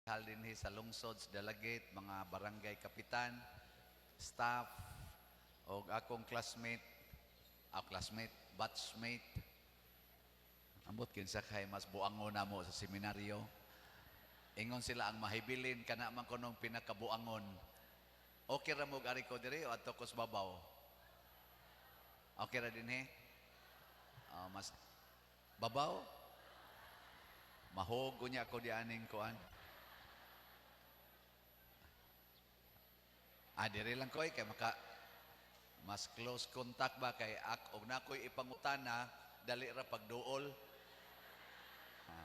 Dinhi sa lungsod sa Dalaguete, mga barangay kapitan, staff, og akong classmate, classmate, batchmate. Ambot kinsa kay mas buangon namo sa seminaryo. Ingon sila ang mahibilin kana man kunong pinakabuangon. Okay ra mo ari ko diri o adto ko sa babaw? Okay ra dinhi? Ah, mas babaw? Mahog unya ko di aning kuan. Ah, diri lang ko eh, kay maka mas close contact ba kay ak og nakoy ipangutana dali ra pagduol. Ha.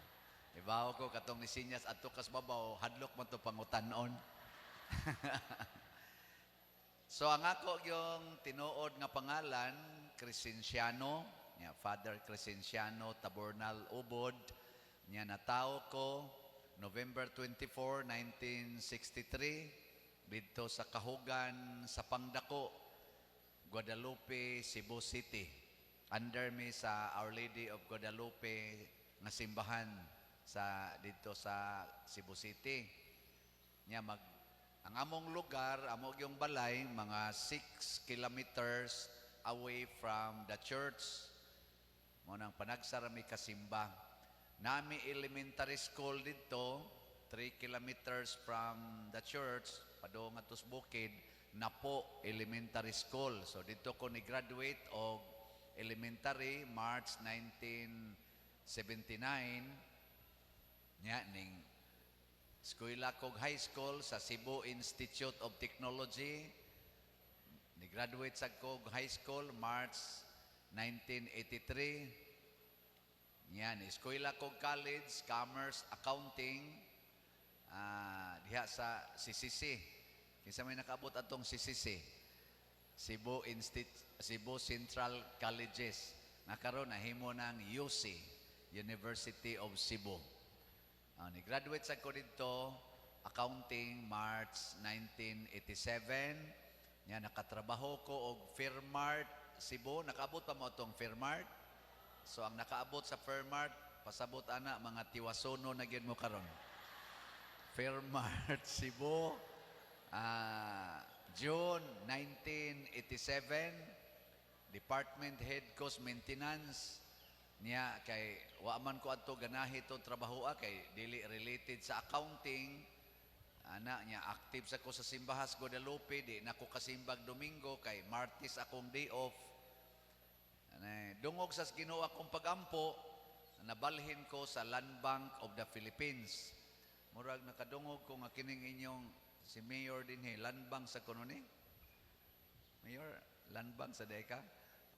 Ibaw ko katong ni sinyas adto kas babaw, hadlok man to pangutanon. So ang ako yung tinuod nga pangalan, Crescenciano, nya Father Crescenciano Tabornal Ubod, nya natawo ko November 24, 1963 didto sa Kahugan sa Pangdako, Guadalupe, Cebu City. Under mi sa Our Lady of Guadalupe nga simbahan sa didto sa Cebu City. Nya mag ang among lugar, amo yung balay, mga 6 kilometers away from the church. Mao nang panagsara mi kasimba. Nami elementary school didto, 3 kilometers from the church, padung adto sa bukid, Napo Elementary School. So didto ko ni graduate og elementary March 1979. Nya ning eskwela kog high school sa Cebu Institute of Technology. Ni-graduate sa kog high school March 1983. Yan, eskwela kog college, Commerce, Accounting, diha sa CCC. Kinsa may nakaabot atong CCC? Cebu Central Colleges. Nga karon nahimo ng UC, University of Cebu. Ni-graduate sa ko didto, accounting, March 1987. Nya nakatrabaho ko og Fairmart Cebu. Nakaabot pa mo atong Fairmart? So ang nakaabot sa Fairmart, pasabot ana, mga tiwasono na gyud mo karon. Fairmart Cebu, June 1987, Department Head Cost Maintenance niya kay wa man ko adto ganahi to trabaho kay dili related sa accounting ana. Niya active sa ko sa simbahas Guadalupe, di na ko kasimbag Domingo kay Martes akong day off. Ana, dungog sa Ginoo akong pagampo, nabalhin ko sa Land Bank of the Philippines. Murag nakadungog ko nga kining inyong si Mayor dinhi, Land Bank sa kuno ni Mayor, Land Bank sa deka.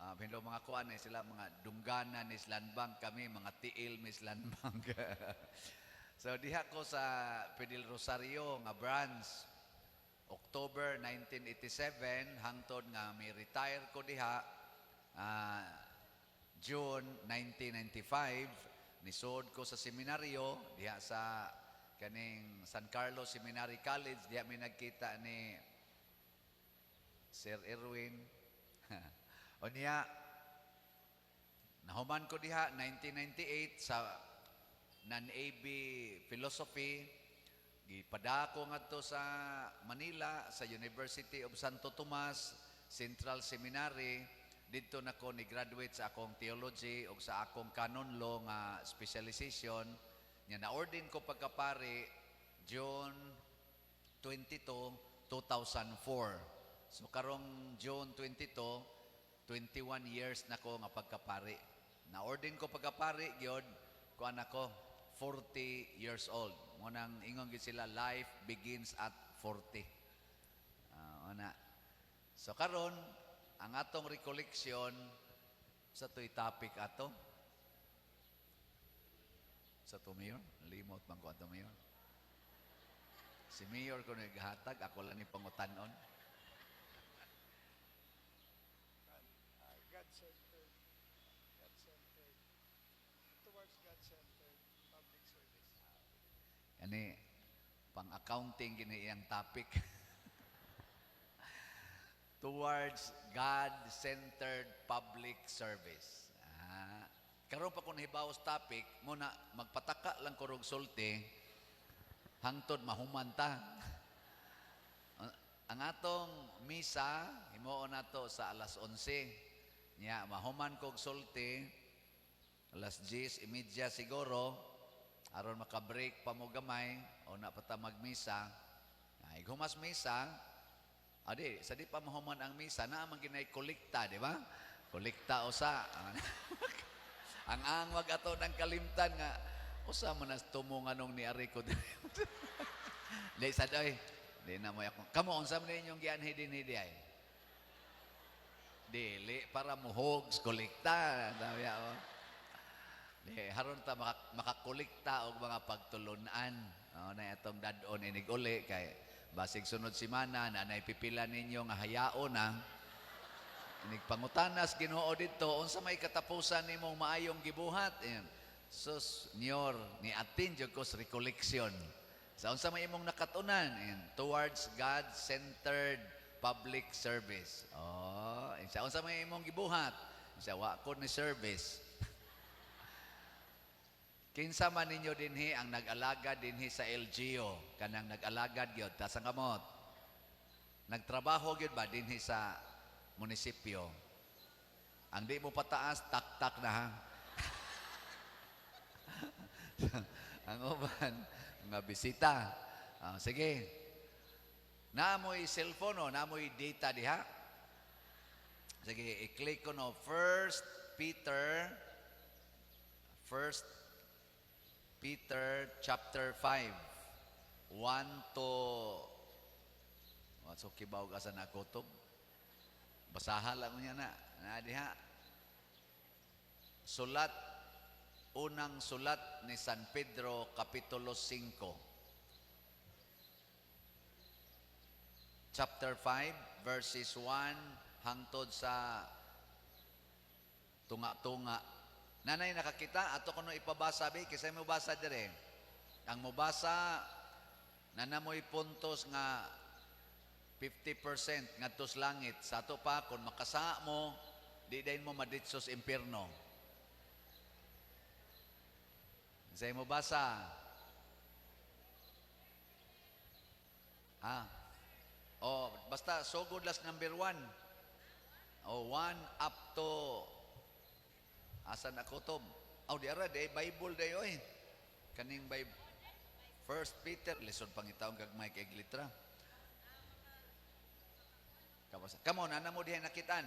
Ah, uh, mga kuan eh, sila mga dunggana ni Land Bank, kami mga tiil Miss Land Bank. So diha ko sa Pedil Rosario nga branch October 1987 hangtod nga mi retire ko diha June 1995. Nisod ko sa seminaryo diha sa kaning San Carlos Seminary College. Diha mi nagkita ni Sir Erwin. O niya nahuman ko diha 1998 sa non-AB philosophy. Gipadako ngadto sa Manila sa University of Santo Tomas Central Seminary. Didto na ko ni graduate sa akong theology ug sa akong canon law nga specialization. Nya na-ordain ko pagkapari June 22, 2004. So karong June 22, 21 years na ko nga pagkapari. Na-ordain ko pagkapari gyud kuan ako 40 years old. Mao nang ingon gyud sila, life begins at 40. Ah, ana. So karon ang atong recollection sa to'y topic ato. Sa to, Mayor? Limot man ko ato, Mayor. Si Mayor ko naghatag, ako lang ni pangutanon. God-centered, towards God-centered public service. Ani, pang-accounting gini iyang topic. Towards God-centered public service. Ah, karon pa ko nahibaw sa topic, muna magpataka lang ko rog sulti. Hangtod mahuman ta. Ang atong misa himuon nato sa alas 11. Nya mahuman kog sulti alas 10:30 siguro aron maka-break pa mo gamay o na pa ta magmisa. Ay humas misa, adi sa di pa mahuman ang misa naa man ginay kolekta, di ba? Kolekta usa. Ang angwag ato ng kalimtan nga usa man nas tumo nganong ni ari ko diri. Di sad oy. Di na mo akong. Kamo, unsa man inyong gianhi dinhi di ay? Dili para muhog kolekta. Sabi ako. Di haron ta makakolekta og mga pagtulunan. Oh, na atong dad-on inig uli kay basig sunod semana na nay pipila ninyo nga hayaon na. Inig pangutanas Ginoo didto, unsa may katapusan nimong maayong gibuhat? Ayan. Sus, nyor, ni atin jud ko sa recollection. Sa unsa may imong nakatunan? Ayan. Towards God-centered public service. Oh, sa unsa may imong gibuhat? Sa wa ko ni service. Kinsa man ninyo dinhi ang nag-alagad dinhi sa LGU, kanang nag-alagad gyud, taas ang kamot? Nagtrabaho gyud ba dinhi sa munisipyo? Ang di mo pataas, tak-tak na ha. Ang uban, mga bisita. Ah, sige. Naamoy cellphone o naamoy data diha? Sige, i-click ko no. First Peter, First Peter chapter 5. 1 to. So, kibaw ka sa nakutob. Basaha lang niya na. Na diha. Sulat, unang sulat ni San Pedro, Kapitulo 5. Chapter 5, verses 1 hangtod sa tunga-tunga. Nanay nakakita, ato kuno ipabasa bi, kisay mo basa dire. Ang mobasa nanamoy puntos nga 50% ngadto sa langit. Sa ato pa kung makasa mo, di dayon mo maditso sa impierno. Kisay mo basa? Ah. Oh, basta sugod las number 1. Oh, 1 up to asan ako to? Aw, di ara, di Bible day oy. Kaning Bible. First Peter, lisod pangitaon gagmay kay litra. Kapos, come on, ana mo diha nakitaan.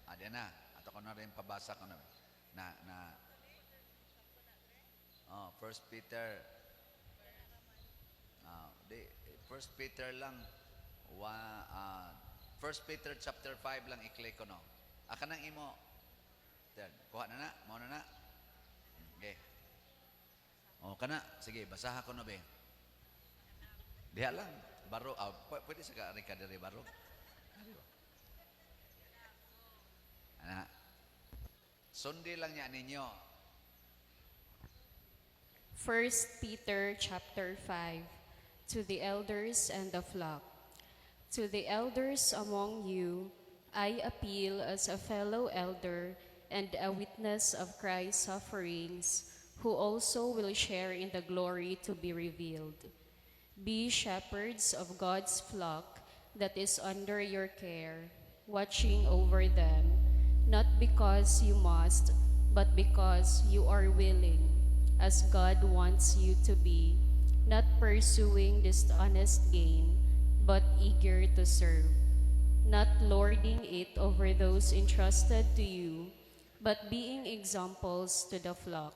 Ah, di na. Ato ko na rin pabasa ko na. Na, na. Oh, First Peter. Ah, di, First Peter lang. Wa, First Peter chapter 5 lang i-click ko no. Aka nang imo. There, kuha na na, mao na na. Okay. Oh, kana, sige, basaha ko no be. Diha lang. Baro, ah, pwede sa ka ka diri baro. Ana. Sundi lang niya ninyo. 1 Peter chapter 5. To the elders and the flock. To the elders among you, I appeal as a fellow elder and a witness of Christ's sufferings, who also will share in the glory to be revealed. Be shepherds of God's flock that is under your care, watching over them, not because you must, but because you are willing, as God wants you to be, not pursuing dishonest gain, but eager to serve, not lording it over those entrusted to you, but being examples to the flock.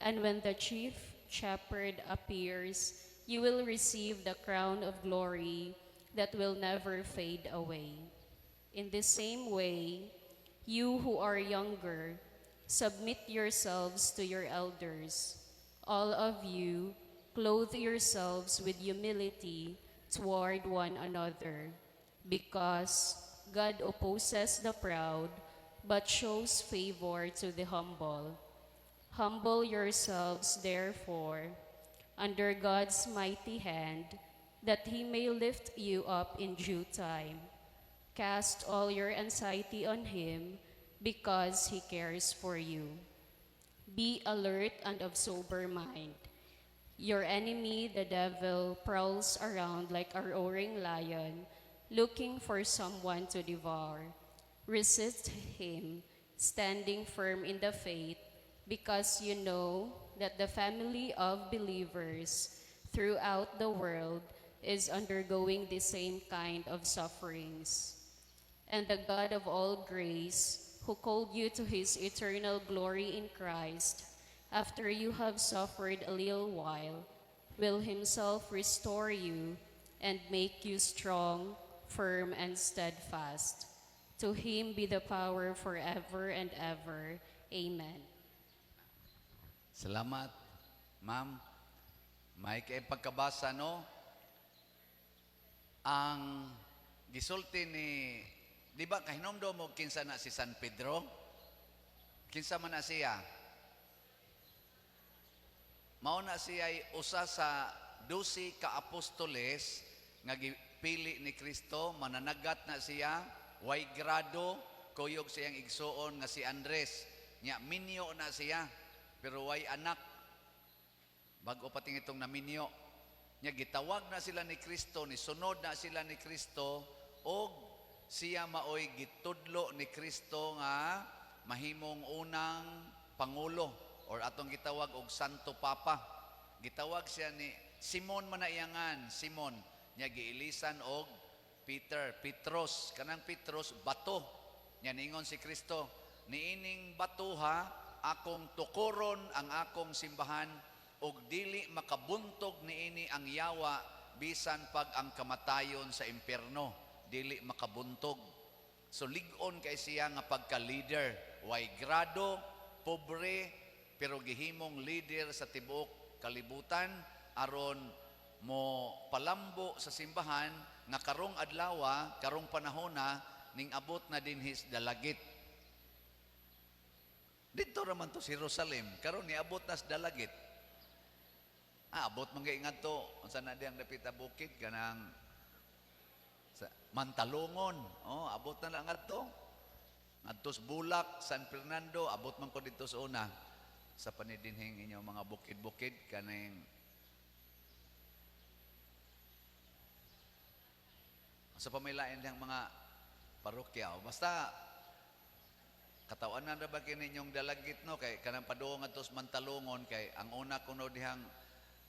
And when the chief shepherd appears, you will receive the crown of glory that will never fade away. In the same way, you who are younger, submit yourselves to your elders. All of you, clothe yourselves with humility toward one another, because God opposes the proud, but shows favor to the humble. Humble yourselves, therefore, under God's mighty hand, that he may lift you up in due time. Cast all your anxiety on him, because he cares for you. Be alert and of sober mind. Your enemy, the devil, prowls around like a roaring lion, looking for someone to devour. Resist him, standing firm in the faith, because you know that the family of believers throughout the world is undergoing the same kind of sufferings. And the God of all grace, who called you to his eternal glory in Christ, after you have suffered a little while, will himself restore you and make you strong, firm, and steadfast. To him be the power forever and ever. Amen. Salamat, ma'am. May kay pagkabasa, no? Ang gisulti ni, di ba kahinomdom mo kinsa na si San Pedro? Kinsa man na siya? Mao na siya ay usa sa 12 ka apostoles nga gipili ni Kristo, mananagat na siya, way grado, kuyog siyang igsuon nga si Andres. Nya minyo na siya, pero way anak. Bago pa itong naminyo. Nya gitawag na sila ni Kristo, ni sunod na sila ni Kristo, og siya maoy gitudlo ni Kristo nga mahimong unang pangulo or atong gitawag og Santo Papa. Gitawag siya ni Simon man na iyangan, Simon. Nya giilisan og Peter, Petros, kanang Petros bato. Nya ningon si Kristo, niining batuha akong tukuron ang akong simbahan ug dili makabuntog niini ang yawa bisan pag ang kamatayon sa impierno, dili makabuntog. So lig-on kay siya nga pagka-leader, way grado, pobre, pero gihimong leader sa tibuok kalibutan aron mo palambo sa simbahan nga karong adlawa, karong panahona ning abot na dinhi sa Dalagit. Dito raman to si Jerusalem, karon niabot na sa Dalagit. Ah, abot man kay ngadto, unsa na diyang dapita bukid kanang sa Mantalongon. Oh, abot na lang ngadto. Ngadto sa Bulak, San Fernando, abot man ko dito sa una sa panidinhing inyong mga bukid-bukid kaning sa pamilain diyang mga parokya. Basta katawan na ba kini inyong Dalagit, no, kay kanang paduong ngadto sa Mantalongon, kay ang una kuno dihang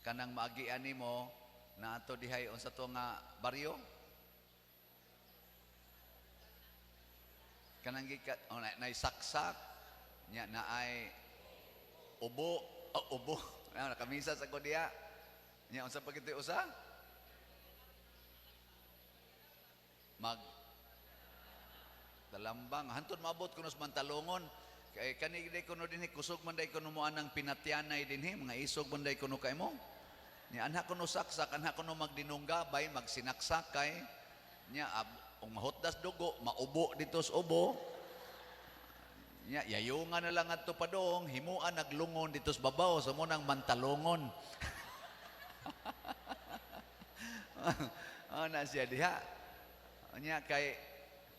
kanang maagian nimo na ato dihay unsa to nga baryo, kanang gikat oh, na, naisaksak nya na ay ubo, oh, ubo na nakamisa sa ko diha nya unsa pa kitoy usa mag Talambang hantod maabot kuno sa Mantalongon, kay kani day kuno dinhi kusog man day kuno mo anang pinatyanay dinhi, mga isog man day kuno kay mo ni anha kuno saksak, anha kuno magdinungga bay magsinaksak kay nya ug mahutdas dugo maubo dito sa ubo nya yayungan na lang adto padong himuan naglungon dito sa babaw sa mo nang Mantalongon. Oh, na siya diha nya kay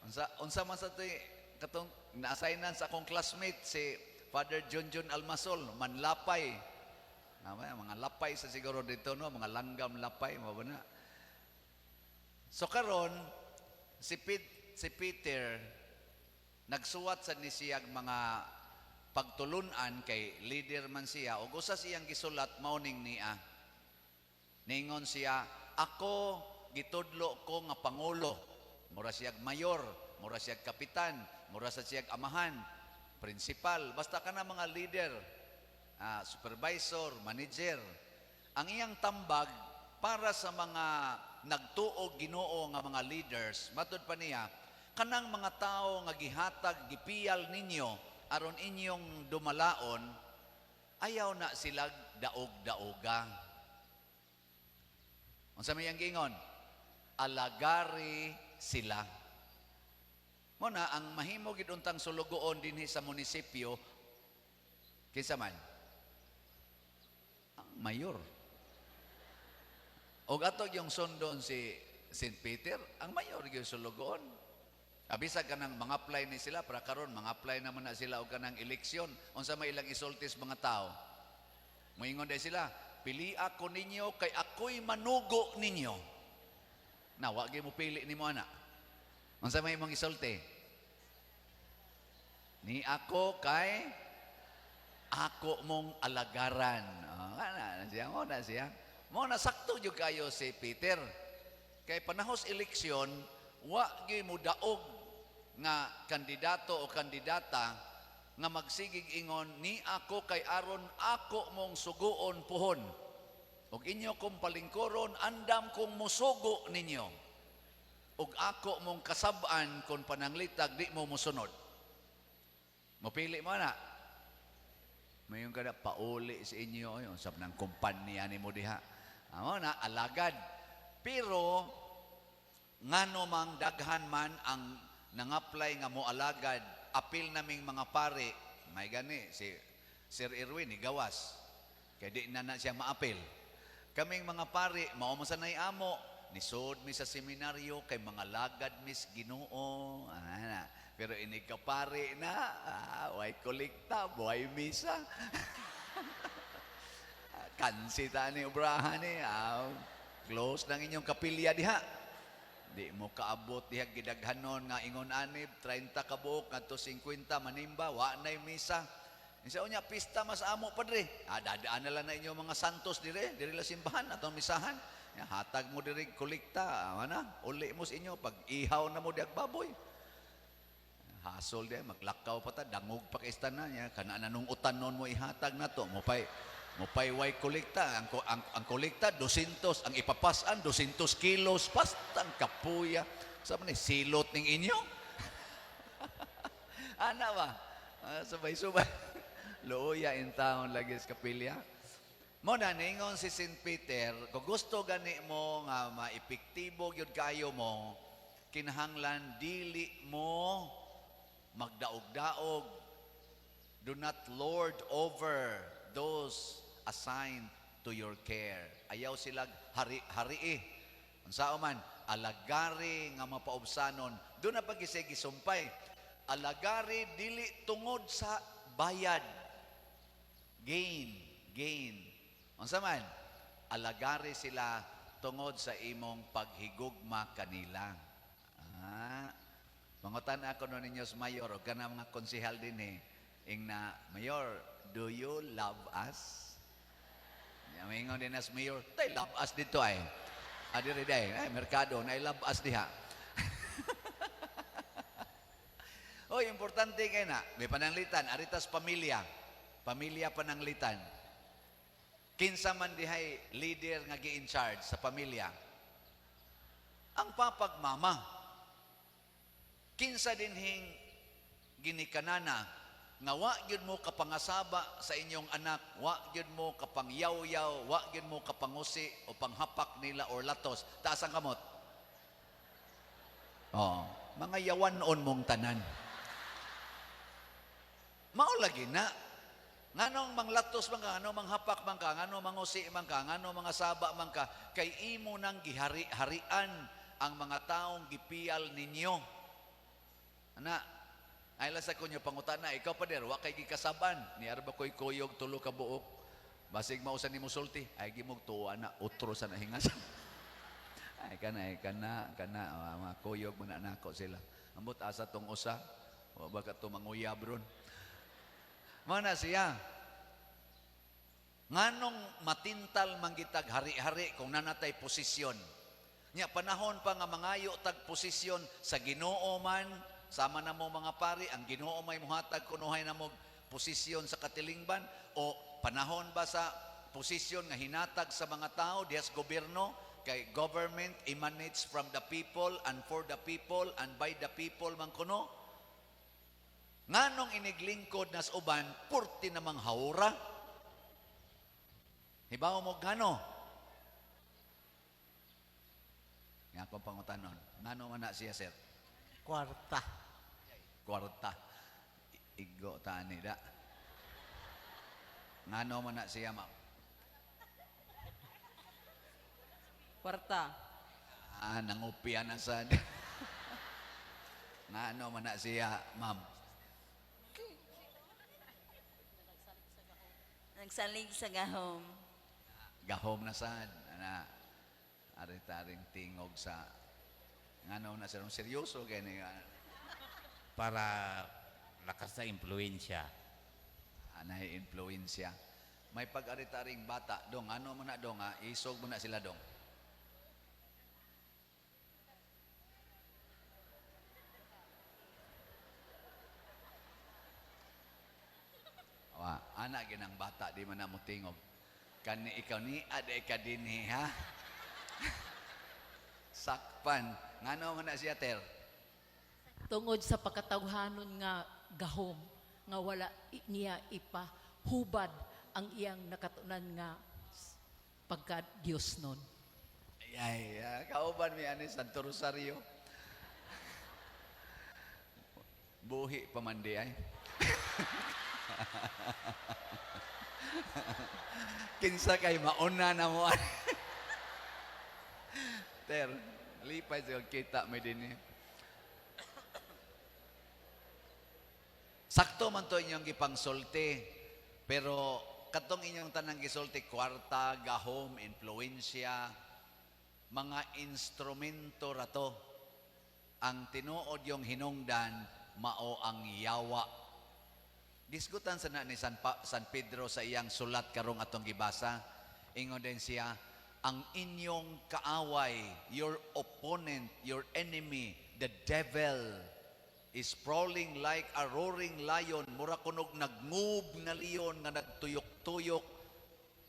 unsa unsa man sa to'y katong na-assignan sa akong classmate si Father John John Almasol, manlapay. Nama, mga lapay sa siguro dito, no, mga langgam lapay mo ba na. So karon si Peter nagsuwat sa ni siyag mga pagtulunan kay leader man siya, ug usa siyang gisulat mao ning niya. Ningon siya, ako gitudlo ko nga pangulo, mura siyag mayor, mura siyag kapitan, mura sa siyag amahan, principal, basta ka na mga leader, supervisor, manager. Ang iyang tambag para sa mga nagtuo Ginoo nga mga leaders, matud pa niya, kanang mga tao nga gihatag, gipiyal ninyo aron inyong dumalaon, ayaw na sila daog-daoga. Unsa may iyang giingon? Alagari sila. Mo na ang mahimo gid untang sulugoon dinhi sa munisipyo kinsa man? Ang mayor. Og ato yung sundon si St. Peter, ang mayor gyud sulugoon. Abisa kanang mga apply ni sila para karon mga apply naman na sila og kanang eleksyon, unsa may ilang isultis mga tao. Moingon day sila, Pili ako ninyo kay ako'y manugo ninyo. Na, wa gyud mo pili nimo ana. Unsa may imong isulti? Ni ako kay ako mong alagaran. Oh, ana na siya, mo na siya. Mo na sakto jud kayo si Peter. Kay panahos eleksyon, wa gyud mo daog nga kandidato o kandidata nga magsigig ingon ni ako kay aron ako mong suguon puhon. Ug inyo kong palingkuron, andam kong musugo ninyo. Ug ako mong kasab-an kung pananglitag di mo musunod. Mupili mo na. Mayon ka na, pauli sa inyo, yun, sab ng kumpanya ni mo diha. Amo na, alagad. Pero, ngano mang daghan man ang nangaplay nga mo alagad, apil naming mga pare, may gani, si Sir Erwin, ni gawas. Kay di na na siya maapil. Kaming mga pare, mao man sanay amo, nisod mi sa seminaryo kay mga lagad mis Ginoo. Ana. Pero inig ka pare na, way kolekta, buhay misa. Kansi ta ni obrahan ni, close ng inyong kapilya diha. Di mo kaabot diha gidaghanon nga ingon anib 30 ka buok ngadto 50 manimba, wa nay misa. Insa unya pista mas amo, padre. Dadaan na lang na inyo mga santos dire, dire la simbahan atong misahan. Ya, hatag mo diri kolekta, ana, uli mo sa inyo pag ihaw na mo diag baboy. Hasol di maglakaw pa ta, dangog pa kay na niya kana na nung utanon mo ihatag na to, mopay way kolekta. Ang kolekta 200, ang ipapasan 200 kilos, pastang kapuya sa man silot ning inyo. Ana ba? Sabay-subay. Luoya in town lagi sa kapilya. Mo na ningon si St. Peter, kung gusto gani mo nga maepektibo gyud kayo mo, kinahanglan dili mo magdaog-daog. Do not lord over those assigned to your care. Ayaw sila hari-hari eh. Unsa man, alagari nga mapaubsanon. Doon na pag gisumpay. Alagari dili tungod sa bayad. Gain, gain. Unsa man, alagari sila tungod sa imong paghigugma kanila. Mangutan ako no ninyo sa mayor o kana mga konsehal din eh. Ing na, "Mayor, do you love us?" Mingon din as mayor, "Tay love us dito ay." Diri day, ay, merkado, na love us diha. Oh, importante kay na, may pananglitan, aritas pamilya. Pamilya pananglitan. Kinsa man dihay leader nga gi-in charge sa pamilya? Ang papag mama. Kinsa dinhing ginikanana nga wa gyud mo kapangasaba sa inyong anak, wa gyud mo kapangyaw-yaw, wa gyud mo kapangusi o panghapak nila or latos. Taas ang kamot. Oh, mga yawan-on mong tanan. Mao lagi na. Nganong manglatos man ka, nganong manghapak man ka, nganong mangusi man ka, nganong mga saba man ka, kay imo nang gihari-harian ang mga taong gipiyal ninyo. Ana, ay lang sa kunyo pangutana, ikaw pader, wa kay gikasaban, ni arba ko'y kuyog tulo ka buok. Basig mausa ni musulti, ay gimog tuwa na, utro sa nahingas. Ay kana, ay kana, kana, mga kuyog man na nako sila. Ambot asa tong usa, wa ba ka to manguyab ron. Mana siya. Nganong matintal manggitag hari-hari kung nanatay posisyon. Nya panahon pa nga mangayo tag posisyon sa Ginoo man, sama na mo mga pari, ang Ginoo may muhatag kunuhay na mo posisyon sa katilingban o panahon ba sa posisyon nga hinatag sa mga tao dihas gobyerno, kay government emanates from the people and for the people and by the people man kuno. Nganong iniglingkod nas uban purti namang haura? Hibaw mo ngano? Nga akong pangutanon. Ngano man na siya, sir? Kwarta. Kwarta. Igo ta ni da. Ngano man na siya, ma'am? Kwarta. Nangupya na sad. Ngano man na siya, ma'am? Nagsalig sa gahom. Gahom na sad. Ana, ari-taring tingog sa ngano na sir, seryoso kay ni. Para lakas na impluensya. Anay influensya. May pag-ari-taring bata dong, ano mo na dong ha, isog mo na sila dong. Wa, ana ginang bata di man na mo tingog. Kani ikaw ni ade ka dinhi ha. Sakpan. Ngano man na siya, Ter? Tungod sa pagkatawhanon nga gahom nga wala niya ipahubad ang iyang nakatunan nga pagka Dios nun. Ay, ay, ah, kauban mi ani Santo Rosario. Buhi pa man di ay. Kinsa kay mauna na mo ani. Ter, lipay sa kita may dinhi. Sakto man to inyong gipangsulti, pero katong inyong tanang gisulti, kwarta, gahom, influensya, mga instrumento rato. Ang tinuod yung hinungdan, mao ang yawa. Gisgutan sa na ni San Pedro sa iyang sulat karong atong gibasa. Ingon din siya, ang inyong kaaway, your opponent, your enemy, the devil, is prowling like a roaring lion, mura kunog nagngob nga leon nga nagtuyok-tuyok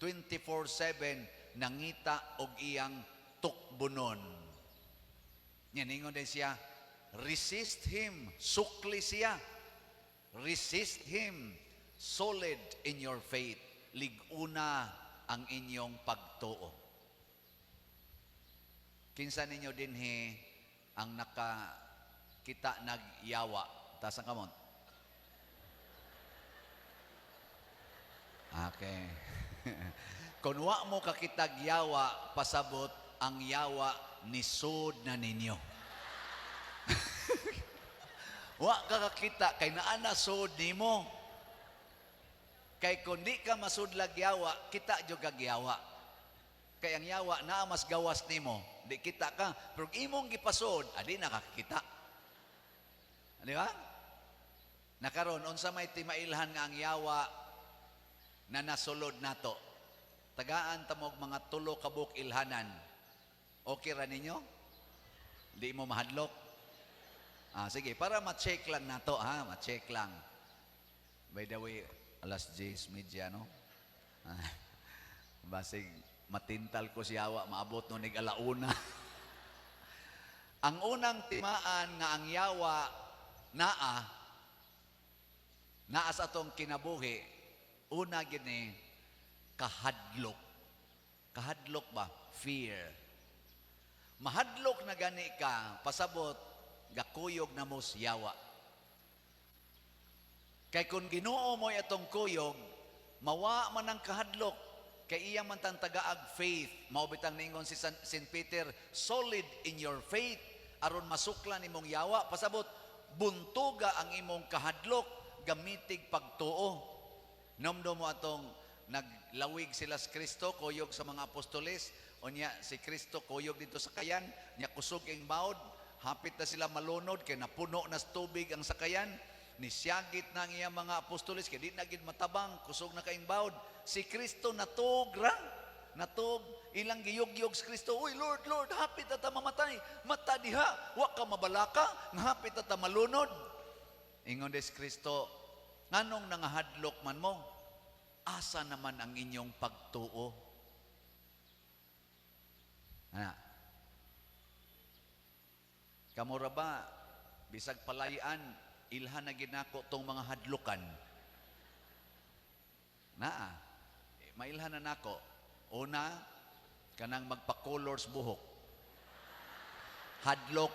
24/7, nangita og iyang tukbonon. Nya ningon din siya, resist him, sukli siya. Resist him, solid in your faith. Liguna ang inyong pagtuo. Kinsa ninyo dinhi ang nakakita nagyawa? Taas ang kamot. Okay. Kung wa mo kakitag yawa, pasabot ang yawa nisod na ninyo. Wa ka kakita kay naa na sud nimo. Kay kung di ka masudlag yawa, kita jud kag yawa. Kay ang yawa naa mas gawas nimo, di kita ka. Pero imong gipasod, adi nakakita. Di ba? Nakaron unsa may timailhan nga ang yawa na nasulod nato? Tagaan ta mo'g mga 3 ka buok ilhanan. Okay ra ninyo? Di mo mahadlok? Sige, para ma-check lang nato ha, ma-check lang. By the way, alas 10:30, no? Basig matintal ko siya wa maabot no nig alauna. Ang unang timaan nga ang yawa naa naa sa atong kinabuhi, una gini kahadlok. Kahadlok ba? Fear. Mahadlok na gani ka, pasabot gakuyog na mo siyawa. Kay kung Ginoo mo'y atong kuyog, mawa man ang kahadlok, kay iya man tang tagaag faith. Mao bitang ningon si Saint Peter, solid in your faith, aron masuklan imong yawa. Pasabot, buntuga ang imong kahadlok, gamitig pagtuo. Nomdo mo atong naglawig sila sa Kristo, kuyog sa mga apostoles, unya si Kristo kuyog dito sa kayan, nya kusog ing maod, hapit na sila malunod, kay napuno na sa tubig ang sakayan, nisyagit na ang iyang mga apostoles, kay di na gid matabang, kusog na kaing baod. Si Kristo natug ra, natug, ilang giyog-yog si Kristo, uy Lord, Lord, hapit na ta mamatay, mata diha, wa ka mabalaka, nga hapit na ta malunod. Ingon des Kristo, nganong nangahadlok man mo? Asa naman ang inyong pagtuo? Ana. Kamura ba, bisag palayan, ilhan na ginako tong mga hadlukan. Naa, mailhan na nako. Una, kanang magpa-colors buhok. Hadlok,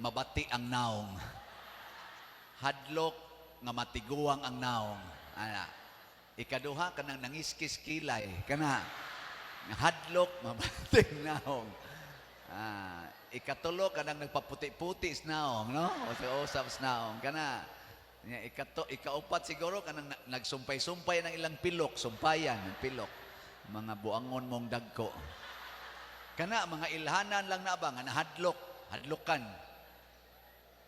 mabati ang naong. Hadlok, nga matiguang ang naong. Ana. Ikaduha, kanang nangiskis kilay. Kana, hadlok, mabati ang naong. Ikatulo, kanang nagpaputi-puti sa naong, no? O sa usap sa naong. Kana, nya, ikaupat siguro, kanang nagsumpay-sumpay ng ilang pilok, sumpayan ng pilok. Mga buangon mong dagko. Kana mga ilhanan lang na ba nga nahadlok, hadlokan.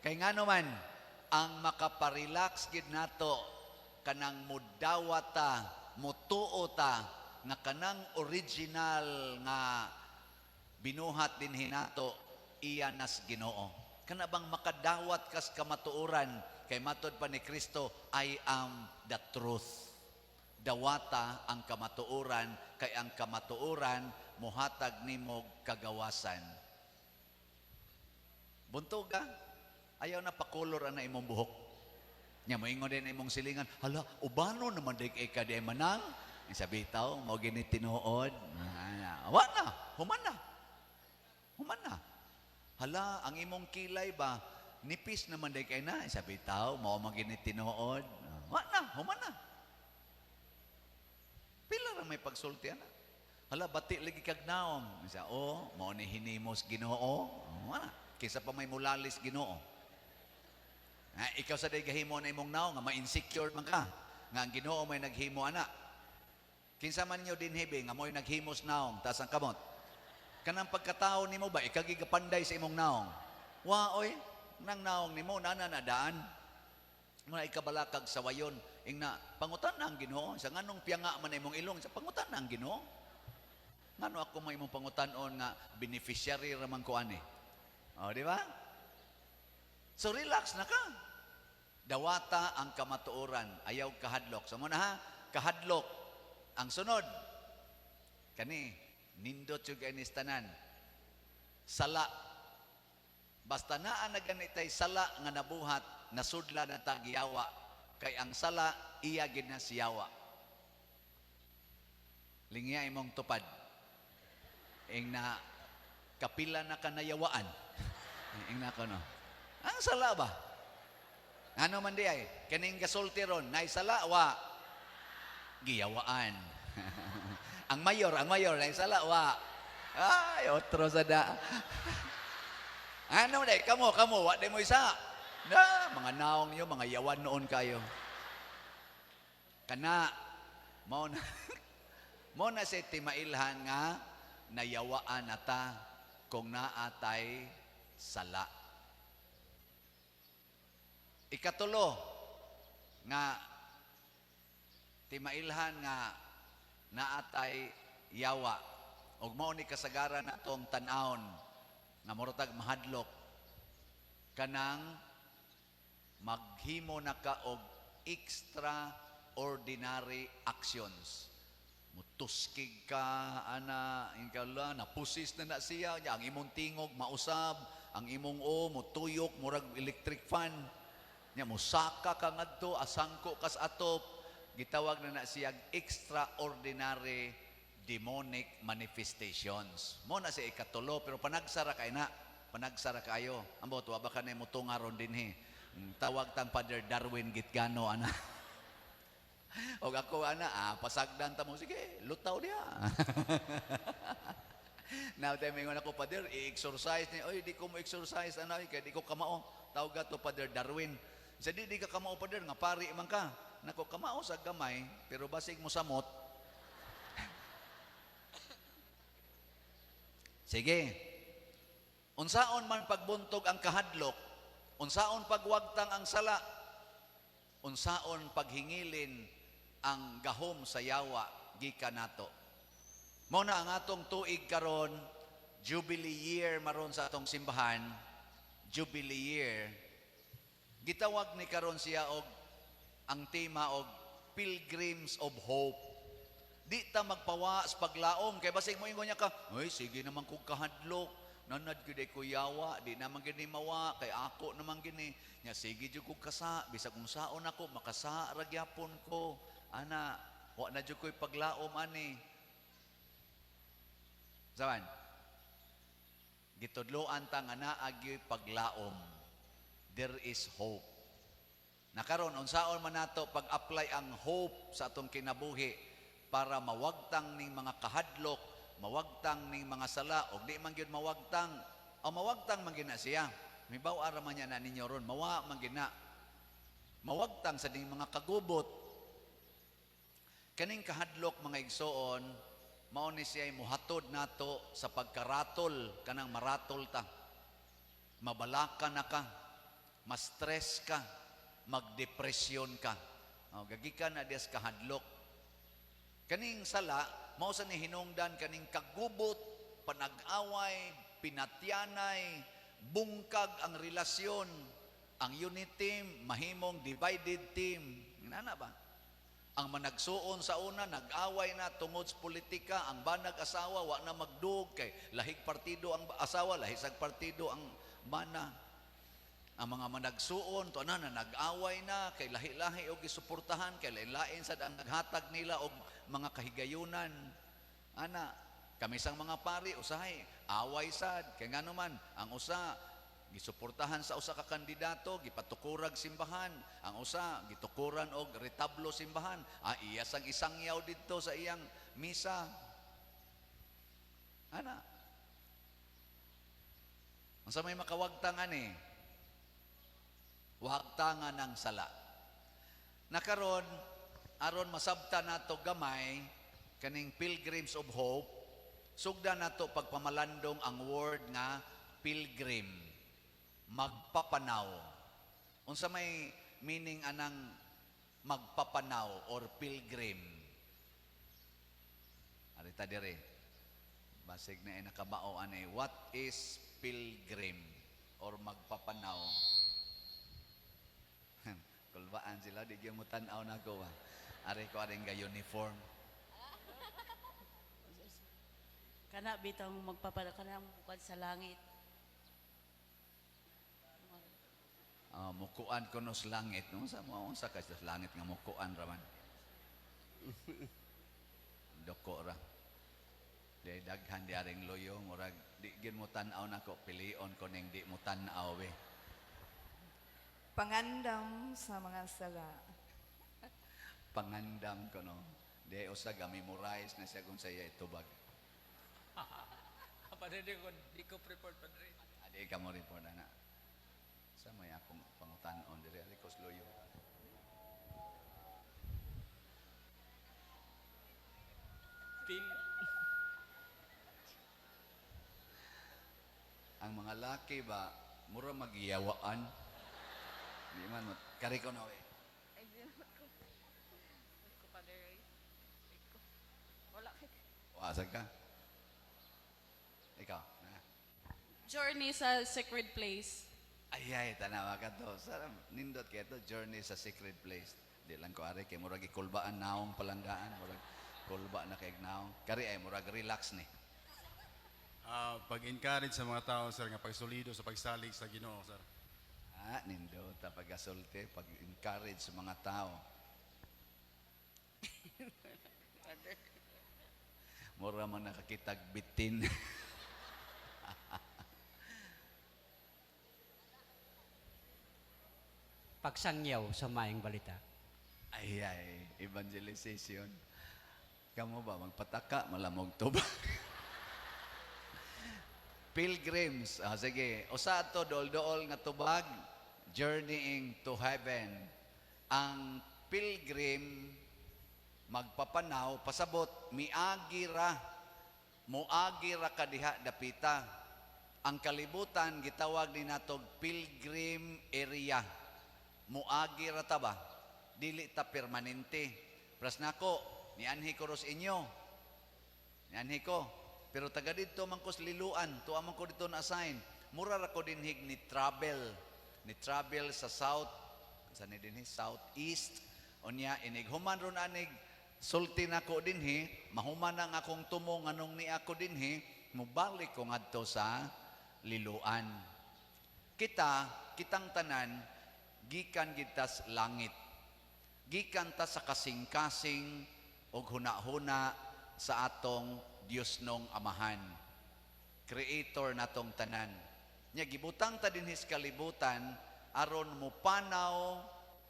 Kay ngano man ang makaparelax gid nato kanang mudawat ta, mutuo ta nga kanang original nga binuhat dinhi nato iya nas Ginoo. Kana bang makadawat kas kamatuoran kay matod pa ni Kristo, "I am the truth." Dawata ang kamatuoran kay ang kamatuoran muhatag nimo kagawasan. Buntog ka, ayaw na pakolor ana imong buhok. Nya moingon din imong silingan, "Hala, ubano naman di kay ka di manang." Sabi bitaw, mao gini tinuod. Ah, wa na, human na. Human na. "Hala, ang imong kilay ba, nipis naman di kay na." Sabi bitaw, mao man gini tinuod. Wa na, human na. Pila ra may pagsulti ana. "Hala, bati lagi kag naong." Sa oh, mao ni hinimos Ginoo. Wa na. Kaysa pa may mulalis Ginoo. Ah, ikaw sa day gahimo na imong naong nga ma-insecure man ka. Nga ang Ginoo may naghimo ana. Kinsa man nyo dinhi be nga mo'y naghimos naong, taas ang kamot. Kanang pagkatao nimo ba ikaw gigapanday sa imong naong? Wa oy, nang naong nimo nana na daan. Muna ikabalakag sa wayon, ing na pangutan na ang Ginoo sa nganong piyanga man imong ilong, sa pangutan na ang Ginoo. Ngano ako may imong pangutanon nga beneficiary ra man ko ani. O, di ba? So relax na ka. Dawata ang kamatuoran, ayaw kahadlok. So muna ha, kahadlok. Ang sunod, kani, nindot yung kay tanan. Sala. Basta naa na ganitay sala nga nabuhat, nasudla na tagyawa. Kay ang sala, iya gid na siyawa. Lingya imong tupad. Ing na kapila na kanayawaan. Ing na kono. Ang sala ba? Ano man di ay? Kaning gasulti ron, nay sala wa giyawaan. Ang mayor, nay sala wa. Ay, otro sa da. Ano day? Kamo, kamo, wa di mo isa. Na, mga naong nyo, mga yawan noon kayo. Kana, mao na si timailhan nga nayawaan na ta kung naatay sala. Ikatulo nga timailhan nga naatay yawa ug mao ni kasagaran atong tan-awon nga murag mahadlok kanang maghimo na ka og extraordinary actions. Mutuskig ka ana, ingkala napusis na na siya nya, ang imong tingog mausab, ang imong o mutuyok murag electric fan nya, musaka ka ngadto, asangko kas atop. Gitawag na na siya extraordinary demonic manifestations. Mo na siya ikatulo, pero panagsara kay na, panagsara kayo. Ambot wa ba ka na mutunga ron dinhi? Tawag tang Father Darwin Gitgano ana. Og ako ana, ah, pasagdan ta mo, sige, lutaw diha. Now, tayo mingon ako, "Father, i-exorcise ni." "Oy, di ko mo exorcise, ano, kay di ko kamao." Tawag to Father Darwin. Sa di ka kamao, Father, nga pari man ka. "Nako, kamao sa gamay, pero basig mo samot." Sige. Unsaon man pagbuntog ang kahadlok, unsaon pagwagtang ang sala, unsaon paghingilin ang gahom sa yawa gikan nato. Mao na ang atong tuig karon, Jubilee year maron sa atong simbahan, Jubilee year. Gitawag ni karon siya og ang tema og Pilgrims of Hope. Di ta magpawa sa paglaom kay basig mo ingon niya ka, "Oy, sige naman kog kahadlok. Nanad gyud ay ko yawa, di naman gyud ni mawa kay ako naman gini. Nya sige jud kog kasa, bisag kung saon ako makasa ra gyapon ko. Ana, wa na jud ko'y paglaom ani." Saban? Gitudloan ta nga naa gyoy paglaom. There is hope. Nakaron unsaon man nato pag-apply ang hope sa atong kinabuhi para mawagtang ning mga kahadlok, mawagtang ning mga sala, og di man gyud mawagtang, o mawagtang man gyud na siya. Mibaw ra man niya na ninyo ron, mawa man gyud na. Mawagtang sa ning mga kagubot. Kaning kahadlok, mga igsoon, Mao ni siya muhatod nato sa pagkaratol, kanang maratol ta. Mabalaka na ka, ma-stress ka, magdepresyon ka. Oh, gagikan na dias kahadlok. Kaning sala, mao sa ni hinungdan kaning kagubot, panag-away, pinatyanay, bungkag ang relasyon, ang unit team, mahimong divided team. Inana ba? Ang managsuon sa una, nag-away na tungod sa politika, ang banag asawa, wa na magdug kay lahig partido ang asawa, lahig sag partido ang mana. Ang mga managsuon, to na, na nag-away na, kay lahi-lahi og gisuportahan, kay lain-lain sad ang naghatag nila og mga kahigayunan. Ana, kami sang mga pari, usahay, away sad, kay ngano man, ang usa, gisuportahan sa usa ka kandidato, gipatukurag simbahan, ang usa, gitukuran og retablo simbahan, ah, iya sang isangyaw didto sa iyang misa. Ana, unsa may makawagtang ani? Wagtangan ng sala. Nakaron, aron masabta nato gamay kaning Pilgrims of Hope, sugda nato pagpamalandong ang word nga pilgrim, magpapanaw. Unsa may meaning anang magpapanaw or pilgrim? Arita dire. Basig na ay nakabao ani, what is pilgrim or magpapanaw? Kulbaan sila, di gyud mo tan-aw na ko ba. Ari ko aring ga uniform. Kana bitang magpapala kanang bukad sa langit. Ah, mukuan ko no sa langit, no? Sa mo unsa ka sa langit nga mukuan raman. Doko ra. Di daghan di aring loyo, murag di gyud mo tan-aw nako, pilion ko ning di mo tan-aw be. Pangandam sa mga sala. Pangandam ko no. Di usa ga memorize na siya kung sa iya itubag. Padre, di ko report, Padre. Adi ka mo report ana. Sa may akong pangutan-on diri ari ko sa loyo. Pil Ang mga laki ba mura magyawaan. Di man mo kari ko na we. Ay, di naman ko. Ko, Padre. Ko. Wala kay. Wasa ka. Ikaw. Na. Journey sa sacred place. Ay ay tanawa ka to. Sarap nindot kay to journey sa sacred place. Di lang ko ari kay murag ikulbaan naong palanggaan, murag kulba na kay naong. Kari ay murag relax ni. Ah, pag-encourage sa mga tao, sir, nga pagsolido sa pagsalig sa Ginoo, sir. Ah, nindot ta pagasulti, pag-encourage sa mga tao. Mura man nakakitag bitin. Pagsangyaw sa maayong balita. Ay, ay, evangelization. Kamo ba, magpataka, malamog to ba? Pilgrims, ah, sige, usa to dool-dool nga tubag, journeying to heaven. Ang pilgrim magpapanaw, pasabot, miagi ra, muagi ra ka diha dapita. Ang kalibutan gitawag ni natog pilgrim area. Muagi ra ta ba? Dili ta permanente. Pras nako, nianhi ko ros inyo. Nianhi ko. Pero taga didto man ko sa Liloan, tuwa man ko dito na assign. Mura ra ko dinhig ni travel. Ni travel sa south, sa ni dinhi south east. Unya inig human ron anig sulti nako dinhi, mahuman ang akong tumo nganong ni ako dinhi, mubalik ko ngadto sa Liloan. Kita, kitang tanan, gikan gitas langit. Gikan ta sa kasing-kasing og huna-huna sa atong Dios nong Amahan. Creator natong tanan. Nya gibutang ta dinhi sa kalibutan aron mupanaw,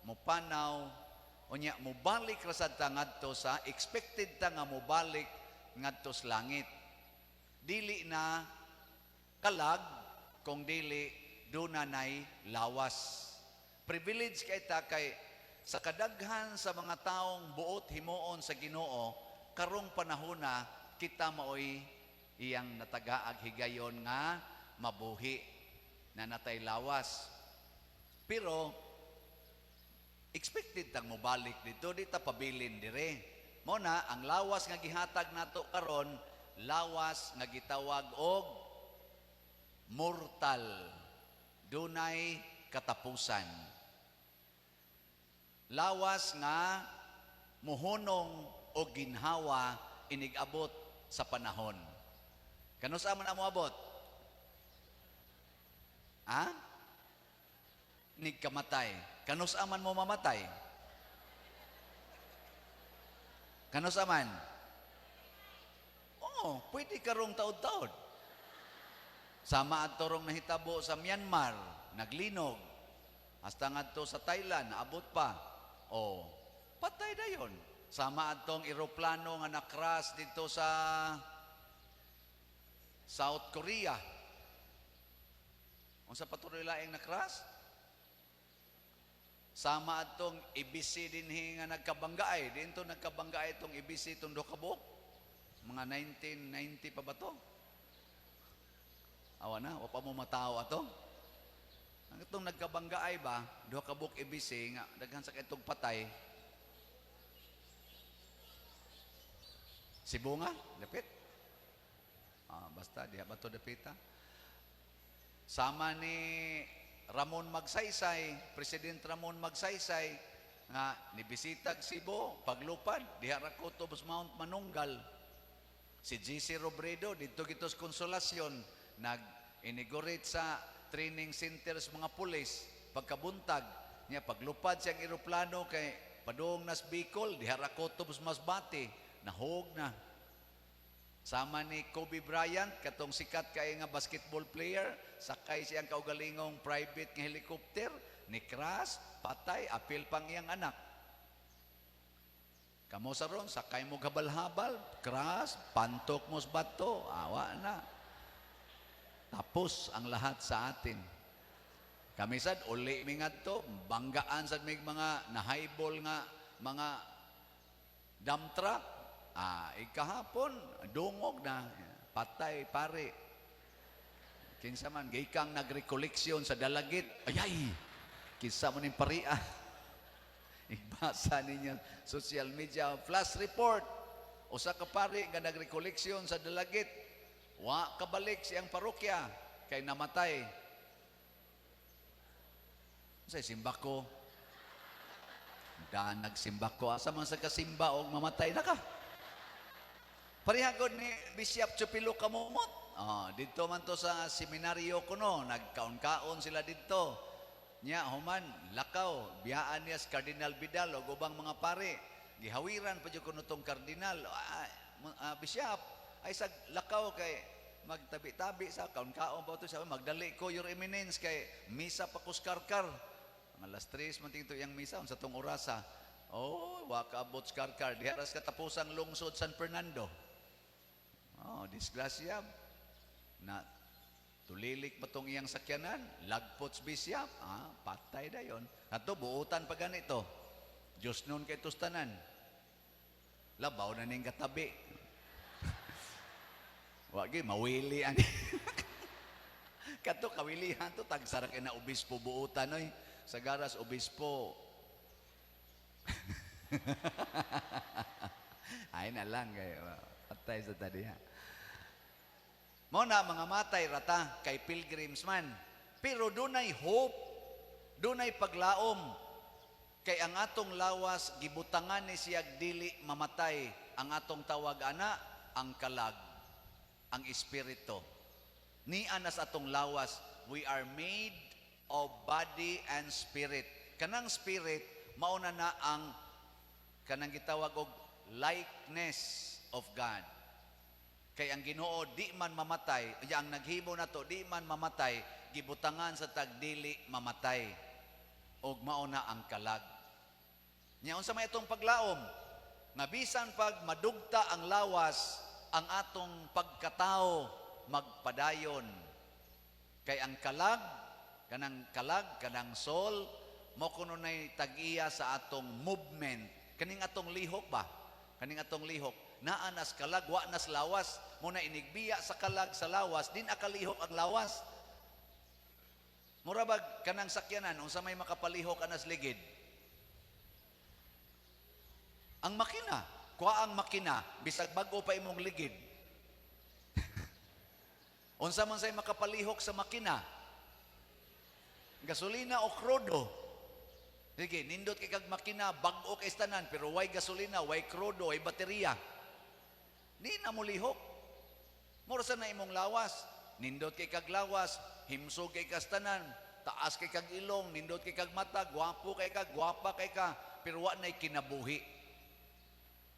mupanaw unya mobalik ra sad ta ngadto sa expected ta nga mobalik ngadto sa langit. Dili na kalag kung dili duna nay lawas. Privilege kay ta kay sa kadaghan sa mga taong buot himuon sa Ginoo karong panahona kita maoy iyang natagaag higayon nga mabuhi na natay lawas. Pero expected tang mobalik dito, di ta pabilin dire. Mo na ang lawas nga gihatag nato karon, lawas nga gitawag og mortal, dunay katapusan. Lawas nga muhunong o ginhawa inig-abot sa panahon. Kanusa man amo abot? Ha? Nigkamatay. Kanusa man mo mamatay? Kanusa man? Oo, pwede karong taod-taod. Sama adto rong nahitabo sa Myanmar, naglinog. Hasta ngadto sa Thailand, naabot pa. Oh, patay dayon. Sama adtong eroplano nga na-crash dito sa South Korea. Unsa patuloy laing na-crash? Sama adtong ABC dinhi nga nagkabanggaay. Dinto nagkabanggaay itong ABC itong duha ka buok. Mga 1990 pa ba to? Awa na, wa pa mo matao ato. Ang itong nagkabanggaay ba, duha ka buok ABC nga daghan sa itong patay. Cebu nga, dapit. Basta diha ba to dapita? Sama ni Ramon Magsaysay, President Ramon Magsaysay, nga nibisitag Cebu, paglupad, diha ra ko to Mount Manunggal. Si GC Robredo, didto gitos Konsolasyon, nag-inaugurate sa training centers mga pulis, pagkabuntag, niya paglupad siyang eroplano kay padung nas Bicol, diha ra ko to Masbate, nahog na. Sama ni Kobe Bryant, katong sikat kay nga basketball player, sakay siyang kaugalingong private nga helicopter, ni crash, patay, apil pang iyang anak. Kamo sa ron, sakay mo habal-habal, crash, pantok mo sa bato, awa na. Tapos ang lahat sa atin. Kami sad, uli mi ngadto, banggaan sad mig mga nahaybol nga mga dump truck. Ikahapon, dungog na, patay, pare. Kinsa man, gikang nagrekoleksyon sa Dalagit. Ayay, kinsa man ning paria. Ibasa ninyo social media flash report. Usa ka pari nga nagrekoleksyon sa Dalagit. Wa kabalik siyang parokya kay namatay. Sa simba ko. Da nagsimba ko. Asa man sa kasimba og mamatay na ka. Parehagod ni Bishop Chupilo Kamumot. Dito man to sa seminaryo kuno, nagkaon-kaon sila dito. Nya human lakaw, biyaan niya si Cardinal Vidal ug ubang mga pare. Gihawiran pa jud kuno tong kardinal. Bishop, ay sa lakaw kay magtabi-tabi sa kaon-kaon pa to siya, magdali ko Your Eminence kay misa pa kus karkar. Mga alas 3 man tingto iyang misa unsa tong orasa. Oh, wa kaabot sa karkar. Diha ra sa katapusang lungsod San Fernando. Oh, disgrasya. Na tulilik pa tong iyang sakyanan, lagpot bishop, patay dayon. Ato buutan pa ganito. Diyos nun kay tustanan. Labaw na ning katabi. Wagi mawili ani. Kato kawilihan to tagsara kay na obispo buutan oy. Sa garas obispo. Ay na lang kayo. Patay sa tadiha. Mo na mga matay rata kay pilgrims man. Pero dunay hope, dunay paglaom. Kay ang atong lawas gibutangan ni siyag dili mamatay. Ang atong tawag ana ang kalag, ang espiritu. Ni anas atong lawas, we are made of body and spirit. Kanang spirit mauna na ang kanang gitawag og likeness of God. Kay ang Ginoo di man mamatay, ang naghimo nato di man mamatay, gibutangan sa tagdili mamatay. Og mao na ang kalag. Nya unsa may atong paglaom? Nga bisan pag madugta ang lawas, ang atong pagkatao magpadayon. Kay ang kalag, kanang soul, mo kuno nay tag-iya sa atong movement. Kaning atong lihok ba? Kaning atong lihok Naa nas kalag, wa nas lawas. Muna inigbiya sa kalag sa lawas, din akalihok ang lawas. Mura bag kanang sakyanan unsa may makapalihok anas ligid? Ang makina, kuha ang makina, bisag bag-o pa imong ligid. Unsa man say makapalihok sa makina? Gasolina o krudo? Sige, nindot kay kag makina, bag-o kay tanan, pero way gasolina, way krudo, way baterya. Di na mo lihok. Mura sa na imong lawas. Nindot kay kag lawas, himsog kay kastanan, taas kay kag ilong, nindot kay kag mata, gwapo kay ka, gwapa kay ka, pero wa na'y kinabuhi.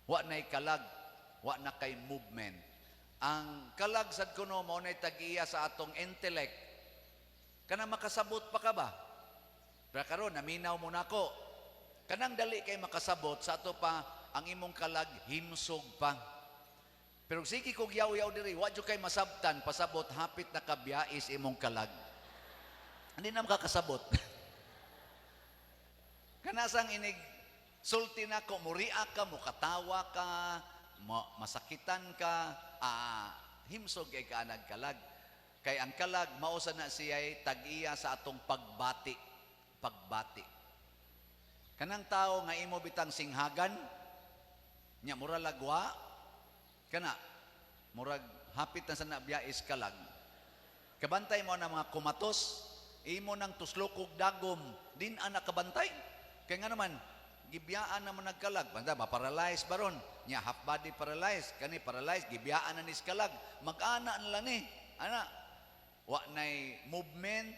Wa na'y kalag, wa na kay movement. Ang kalag sad kuno mao na'y tag-iya sa atong intellect. Kana makasabot pa ka ba? Pero karon naminaw mo nako. Kanang dali kay makasabot sa ato pa ang imong kalag himsog pa. Pero sige kog yaw-yaw diri, wa jud kay masabtan, pasabot hapit na kabiyais imong kalag. Hindi na makakasabot. Kanasang inig sulti nako, muria ka, mukatawa ka, masakitan ka, himsog kay kaanag kalag. Kay ang kalag mao sa na siya'y tag-iya sa atong pagbati. Pagbati. Kanang tao nga imo bitang singhagan, nya mura lagwa, kana murag hapit na sa nabiyais kalag. Kabantay mo na mga kumatos, imo nang tuslokog dagom, din ana kabantay. Kaya nga naman, gibiyaan naman nagkalag. Banda, ma-paralyze baron. Nya, half body paralyzed. Kani paralyzed, gibiyaan na nis kalag. Mag-ana na lang ni. Ana, wa nay movement,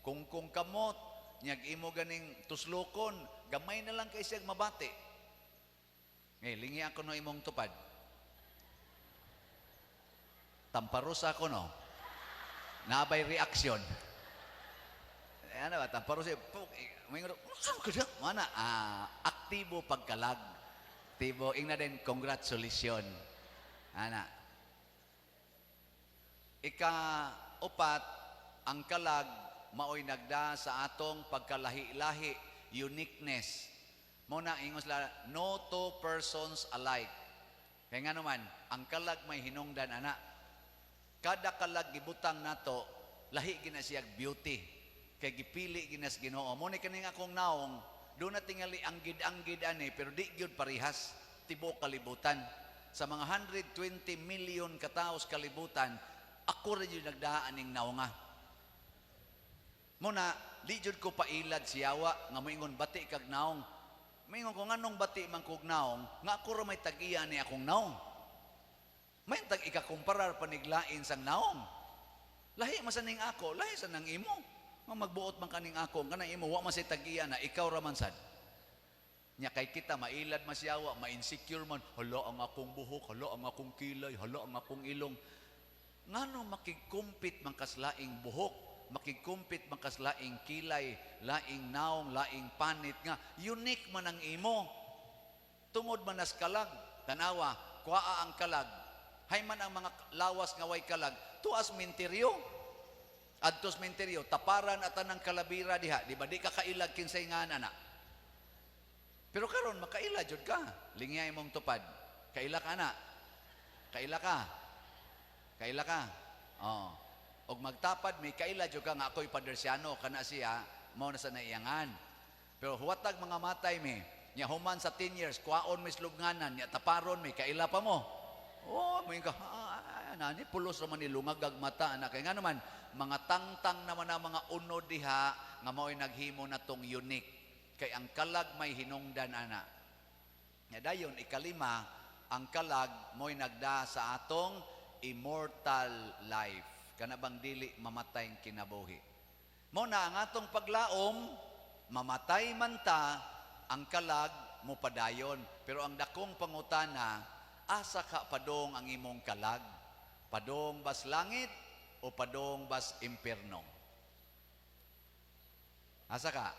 kungkong kamot, nyag imo ganing tuslokon, gamay na lang kay siyag mabati. Ngay, lingi ako no imong tupad. Tamparos ako no. Naabay reaksyon. Eh, ano ba, tamparos siya. Puk, eh, may ngaro, "Saan ka siya?" Mana, aktibo pagkalag. Aktibo, ingna din, congratulations. Ana. Ika-upat, ang kalag, maoy nagda sa atong pagkalahi-lahi, uniqueness. Mo na ingon sila, no two persons alike. Kaya nga naman, ang kalag may hinungdan, ana. Kada kalag gibutang nato, lahi gina siya beauty. Kay gipili gina sa Ginoo. Mo ni kaning akong naong, do na tingali anggid-anggid ani, pero di gyud parihas tibuok kalibutan. Sa mga 120 million kataos kalibutan, ako ra gyud nagdaa aning naonga. Muna, di jud ko pailad siyawa nga moingon bati kag naong. Moingon ko nganong bati man kog naong, nga ako ra may tag-iya ni akong naong. May tag ikakumparar paniglain sang naong. Lahi man sa ning ako, lahi sa nang imo. Nga magbuot man kaning ako, kanang imo wa man say tag-iya na ikaw ra man sad. Nya kay kita mailad man siyawa, ma-insecure man, hala ang akong buhok, hala ang akong kilay, hala ang akong ilong. Ngano makigkumpit man kaslaing buhok, makigkumpit man kaslaing kilay, laing naong, laing panit nga unique man ang imo. Tungod man nas kalag, tanawa, kuaa ang kalag. Hay man ang mga lawas nga way kalag, tuas minteryo. Adtos minteryo, taparan at tanang kalabira diha, di ba di ka kailag kinsay nga na. Pero karon makaila jud ka. Lingya imong tupad. Kaila ka na. Kaila ka. Kaila ka. Oh. Og magtapad may kaila jud ka nga ako'y padersyano kana siya mao na sa naiyangan. Pero huwatag mga matay mi, nya human sa 10 years kuwaon mi slubnganan, nya taparon mi kaila pa mo. Oh, mo ka nani pulos raman ni lungag ag mata anak. Kay nga naman mga tangtang naman ang mga unod diha nga mao'y naghimo na tong unique. Kay ang kalag may hinungdan ana. Nya dayon ikalima, ang kalag mo'y nagda sa atong immortal life. Kana bang dili mamatay ang kinabuhi. Mo na ang atong paglaom, mamatay man ta, ang kalag mo padayon. Pero ang dakong pangutana, asa ka padong ang imong kalag? Padong bas langit o padong bas impierno? Asa ka?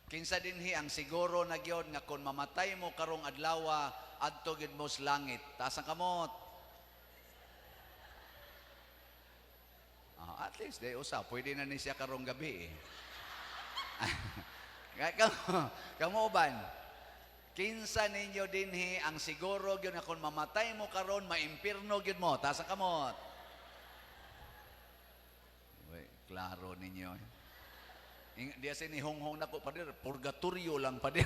Kinsa dinhi ang siguro na gyud nga kung mamatay mo karong adlawa adto gyud mo sa langit. Taas ang kamot. At least di usa pwede na ni siya karong gabi eh. Kamo uban. Kinsa ninyo dinhi ang siguro gyud nga kung mamatay mo karon, maimpirno gyud mo? Taas ang kamot. Uy, klaro ninyo, eh. Di sa ni honghong nako, pader, purgatorio lang, pader.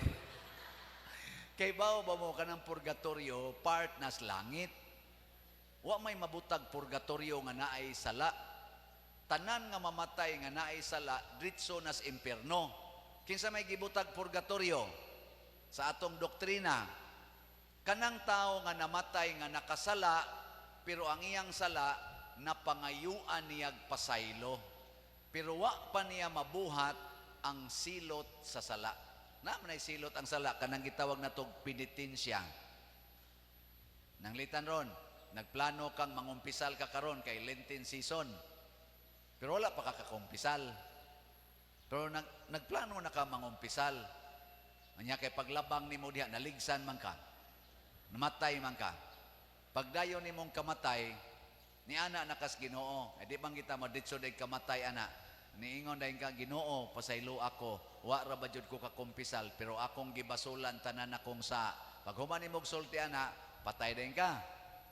Kay bawo ba mo kanang purgatorio, part nas langit. Wa may mabutag purgatorio nga naay sala. Tanan nga mamatay nga naay sala, diretso nas impierno. Kinsa may gibutag purgatorio? Sa atong doktrina, kanang tao nga namatay nga nakasala, pero ang iyang sala napangayuan niyag pasaylo. Pero wa pa niya mabuhat ang silot sa sala. Na man ay silot ang sala, kanang gitawag natog penitensya. Nanglitan ron, nagplano kang mangumpisal ka karon kay Lenten season. Pero wala pa ka kakumpisal. Pero nagplano na ka mangumpisal. Anya kay paglabang nimo diha, naligsan man ka. Namatay man ka. Pagdayon nimong kamatay, ni ana nakas Ginoo. Eh di bang kita maditso day kamatay ana. Niingon dayon ka, "Ginoo, pasaylo ako. Wa ra ba jud ko kakumpisal, pero akong gibasulan tanan akong sa." Pag human nimog sulti ana, patay dayon ka.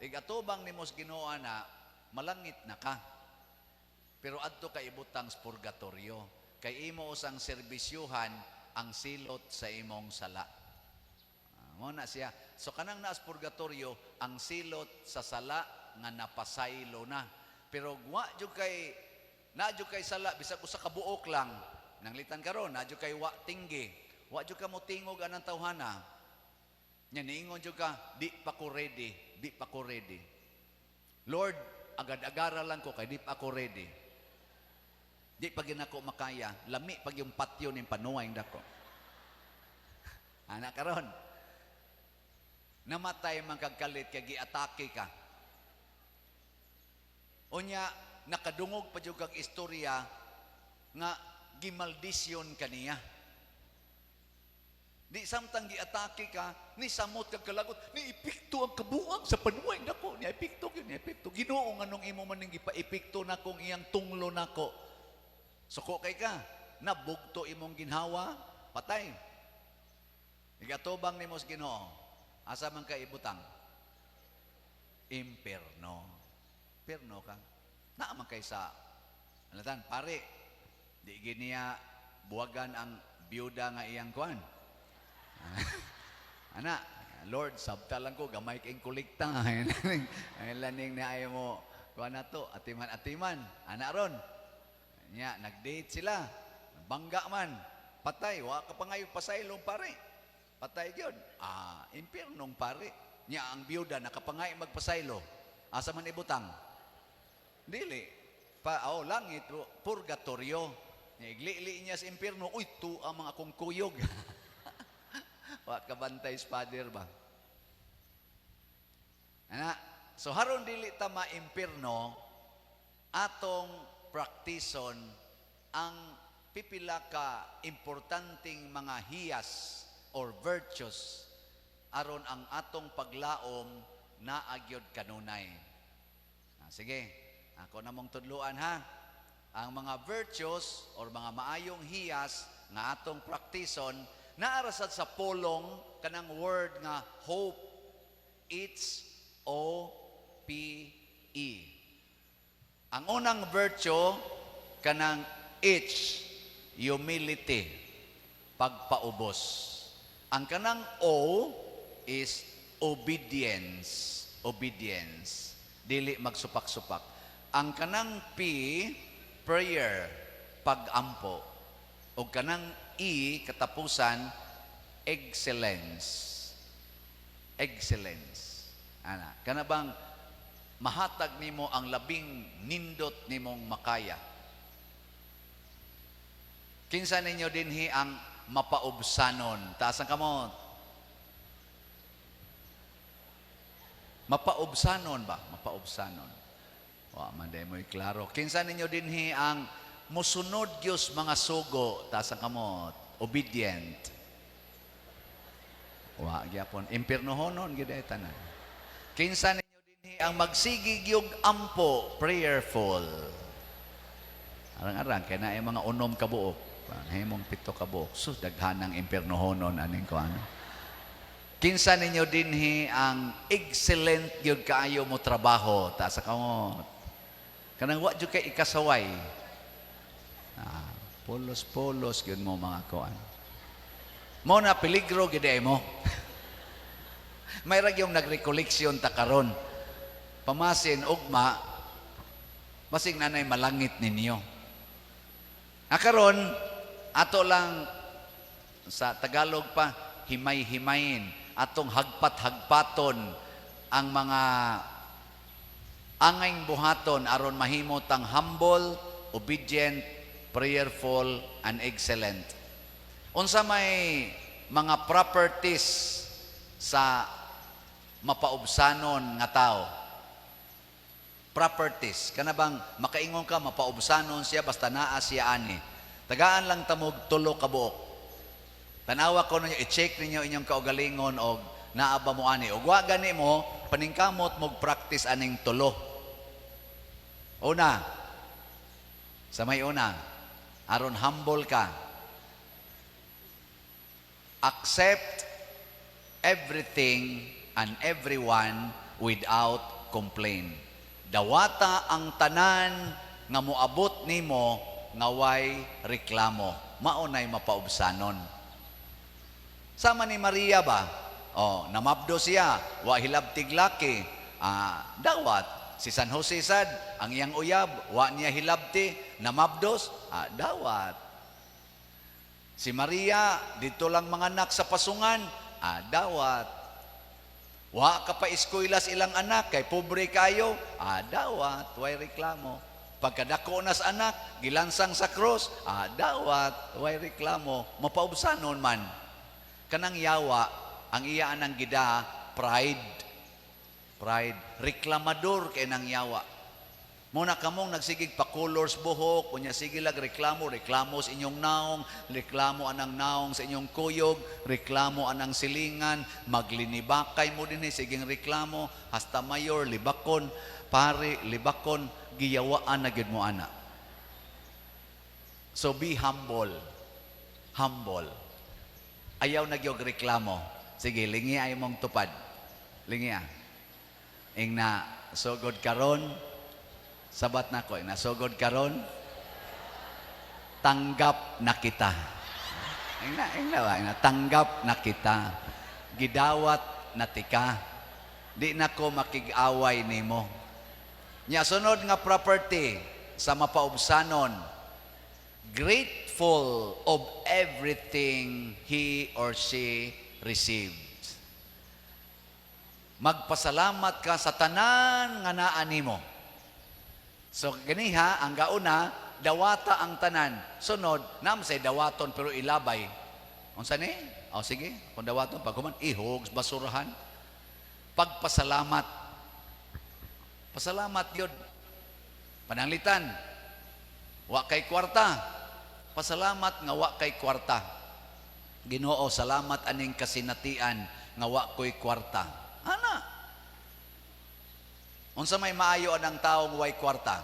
Igatubang nimo sa Ginoo ana, malangit na ka. Pero adto ka ibutang sa purgatorio. Kay imo usang serbisyuhan ang silot sa imong sala. Ah, mo na siya. So kanang naas purgatorio, ang silot sa sala nga napasaylo na. Pero wa jud kay na jud kay sala bisag usa ka buok lang. Nanglitan karon, na jud kay wa tinggi. Wa jud ka motingog anang tawhana. Nya niingon jud ka, "Di pa ko ready, di pa ko ready. Lord, agad-agara lang ko kay di pa ako ready. Di pa ginako makaya, lami pag yung patyo ning panuway dako." Ana karon. Namatay man kag kalit kay giatake ka. Unya nakadungog pa jud kag istorya nga gimaldisyon kaniya. Di samtang giatake ka, ni samot kag kalagot, ni epekto ang kabuang sa panuway nako, ni epekto gyud, ni epekto. Ginoo, nganong imo man ning gipa-epekto nakong iyang tunglo nako? Suko kay ka, nabugto imong ginhawa, patay. Igatubang nimo sa Ginoo, asa man ka ibutang? Imperno. Imperno ka. Naa man kay sa alatan, pare, di giniya buwagan ang biyuda nga iyang kuan. Ana, "Lord, sabta lang ko, gamay kayong kolekta." Ay laning na ayaw mo, kuan na to, atiman-atiman. Ana ron. Nya, nag-date sila. Bangga man. Patay, wa ka pa ngayon pasaylong, pare. Patay yun. Ah, impyernong pare. Nya, ang biyuda, nakapangay magpasaylo. Asa man ibutang? Dili. Pa, oh, langit, purgatorio. Nya, iglili niya sa impyerno, "Uy, tu ang mga akong kuyog." Wa kabantay father ba? Ana, so haron dili ta maimpirno, atong praktison ang pipila ka importanteng mga hiyas or virtues aron ang atong paglaom naa gyud kanunay. Ah, sige, ako namong tudluan ha. Ang mga virtues or mga maayong hiyas nga atong praktison naa ra sad sa pulong kanang word nga hope. It's O P E. Ang unang virtue kanang H, humility, pagpaubos. Ang kanang O is obedience, obedience. Dili magsupak-supak. Ang kanang P, prayer, pagampo. O kanang E, katapusan, excellence. Excellence. Ana, kana bang mahatag nimo ang labing nindot nimong makaya? Kinsa ninyo dinhi ang mapaubsanon? Taas ang kamot. Mapaubsanon ba? Mapaubsanon. Wa man day mo'y klaro. Kinsa ninyo dinhi ang musunod Dios mga sugo? Taas ang kamot. Obedient. Wa gyapon. Impiernohonon gyud ay tanan. Kinsa ninyo dinhi ang magsigi gyud ampo, prayerful? Arang-arang kay naay mga 6 ka buok. Himong 7 ka buok. Sus, daghanang impiernohonon aning kuan. Kinsa ninyo dinhi ang excellent gyud kaayo mo trabaho? Taas sa kamot. Kanang wa jud kay ikasaway. Ah, pulos-pulos gyud mo mga kuan. Mo na peligro gyud ay mo. May ra yung nagrekoleksyon ta karon. Pamasin ugma, basig nanay malangit ninyo. Akaron ato lang sa Tagalog pa, himay-himayin, atong hagpat-hagpaton ang mga angayng buhaton aron mahimo tang humble, obedient, prayerful, and excellent. Unsa may mga properties sa mapaubsanon nga tao? Properties. Kana bang makaingon ka mapaubsanon siya basta naa siya ani? Tagaan lang tamog tulo ka buok. Tanawa ko ninyo, i-check ninyo inyong kaugalingon og naa ba mo ani. Og wa gani mo, paningkamot mo practice aning tulo. Una, sa may una, aron humble ka. Accept everything and everyone without complaint. Dawata ang tanan nga moabot nimo nga way reklamo. Mao nay mapaubsanon. Sama ni Maria ba? Oh, namabdo siya, wa hilabtig laki. Ah, dawat si San Jose sad, ang iyang uyab, wa niya hilabti, namabdos, ah, dawat. Si Maria, dito lang mga anak sa pasungan, ah, dawat. Wa ka pa eskwela ilang anak, kay pobre kayo, ah, dawat, way reklamo. Pagkadako na sa anak, gilansang sa cross, ah, dawat, way reklamo. Mapaubsanon man. Kanang yawa, ang iya anang gida, pride. Pride. Reklamador kay nang yawa. Muna kamong nagsigig pa colors buhok, unya sige lag reklamo, reklamo sa inyong naong, reklamo anang naong sa inyong kuyog, reklamo anang silingan, maglinibakay mo din siging reklamo, hasta mayor, libakon, pare, libakon, giyawaan na gyud mo ana. So be humble. Humble. Ayaw na gyud reklamo. Sige, lingi ay mong tupad. Lingi ah. Ing na sugod karon, sabat na ko, ing na sugod karon, tanggap na kita. Ing na ba? Ing na, tanggap na kita. Gidawat na tika. Di na ko makig-away nimo. Nya sunod nga property sa mapaubsanon, grateful of everything he or she received. Magpasalamat ka sa tanan nga naa nimo. So ganiha ang gauna, dawata ang tanan. Sunod, nam say dawaton pero ilabay. Unsa ni? O sige, kung dawaton pag human ihog basurahan. Pagpasalamat. Pasalamat yun. Pananglitan. Wa kay kwarta. Pasalamat nga wa kay kwarta. Ginoo, salamat aning kasinatian nga wa ko'y kwarta. Ana. Unsa may maayo anang taong way kwarta?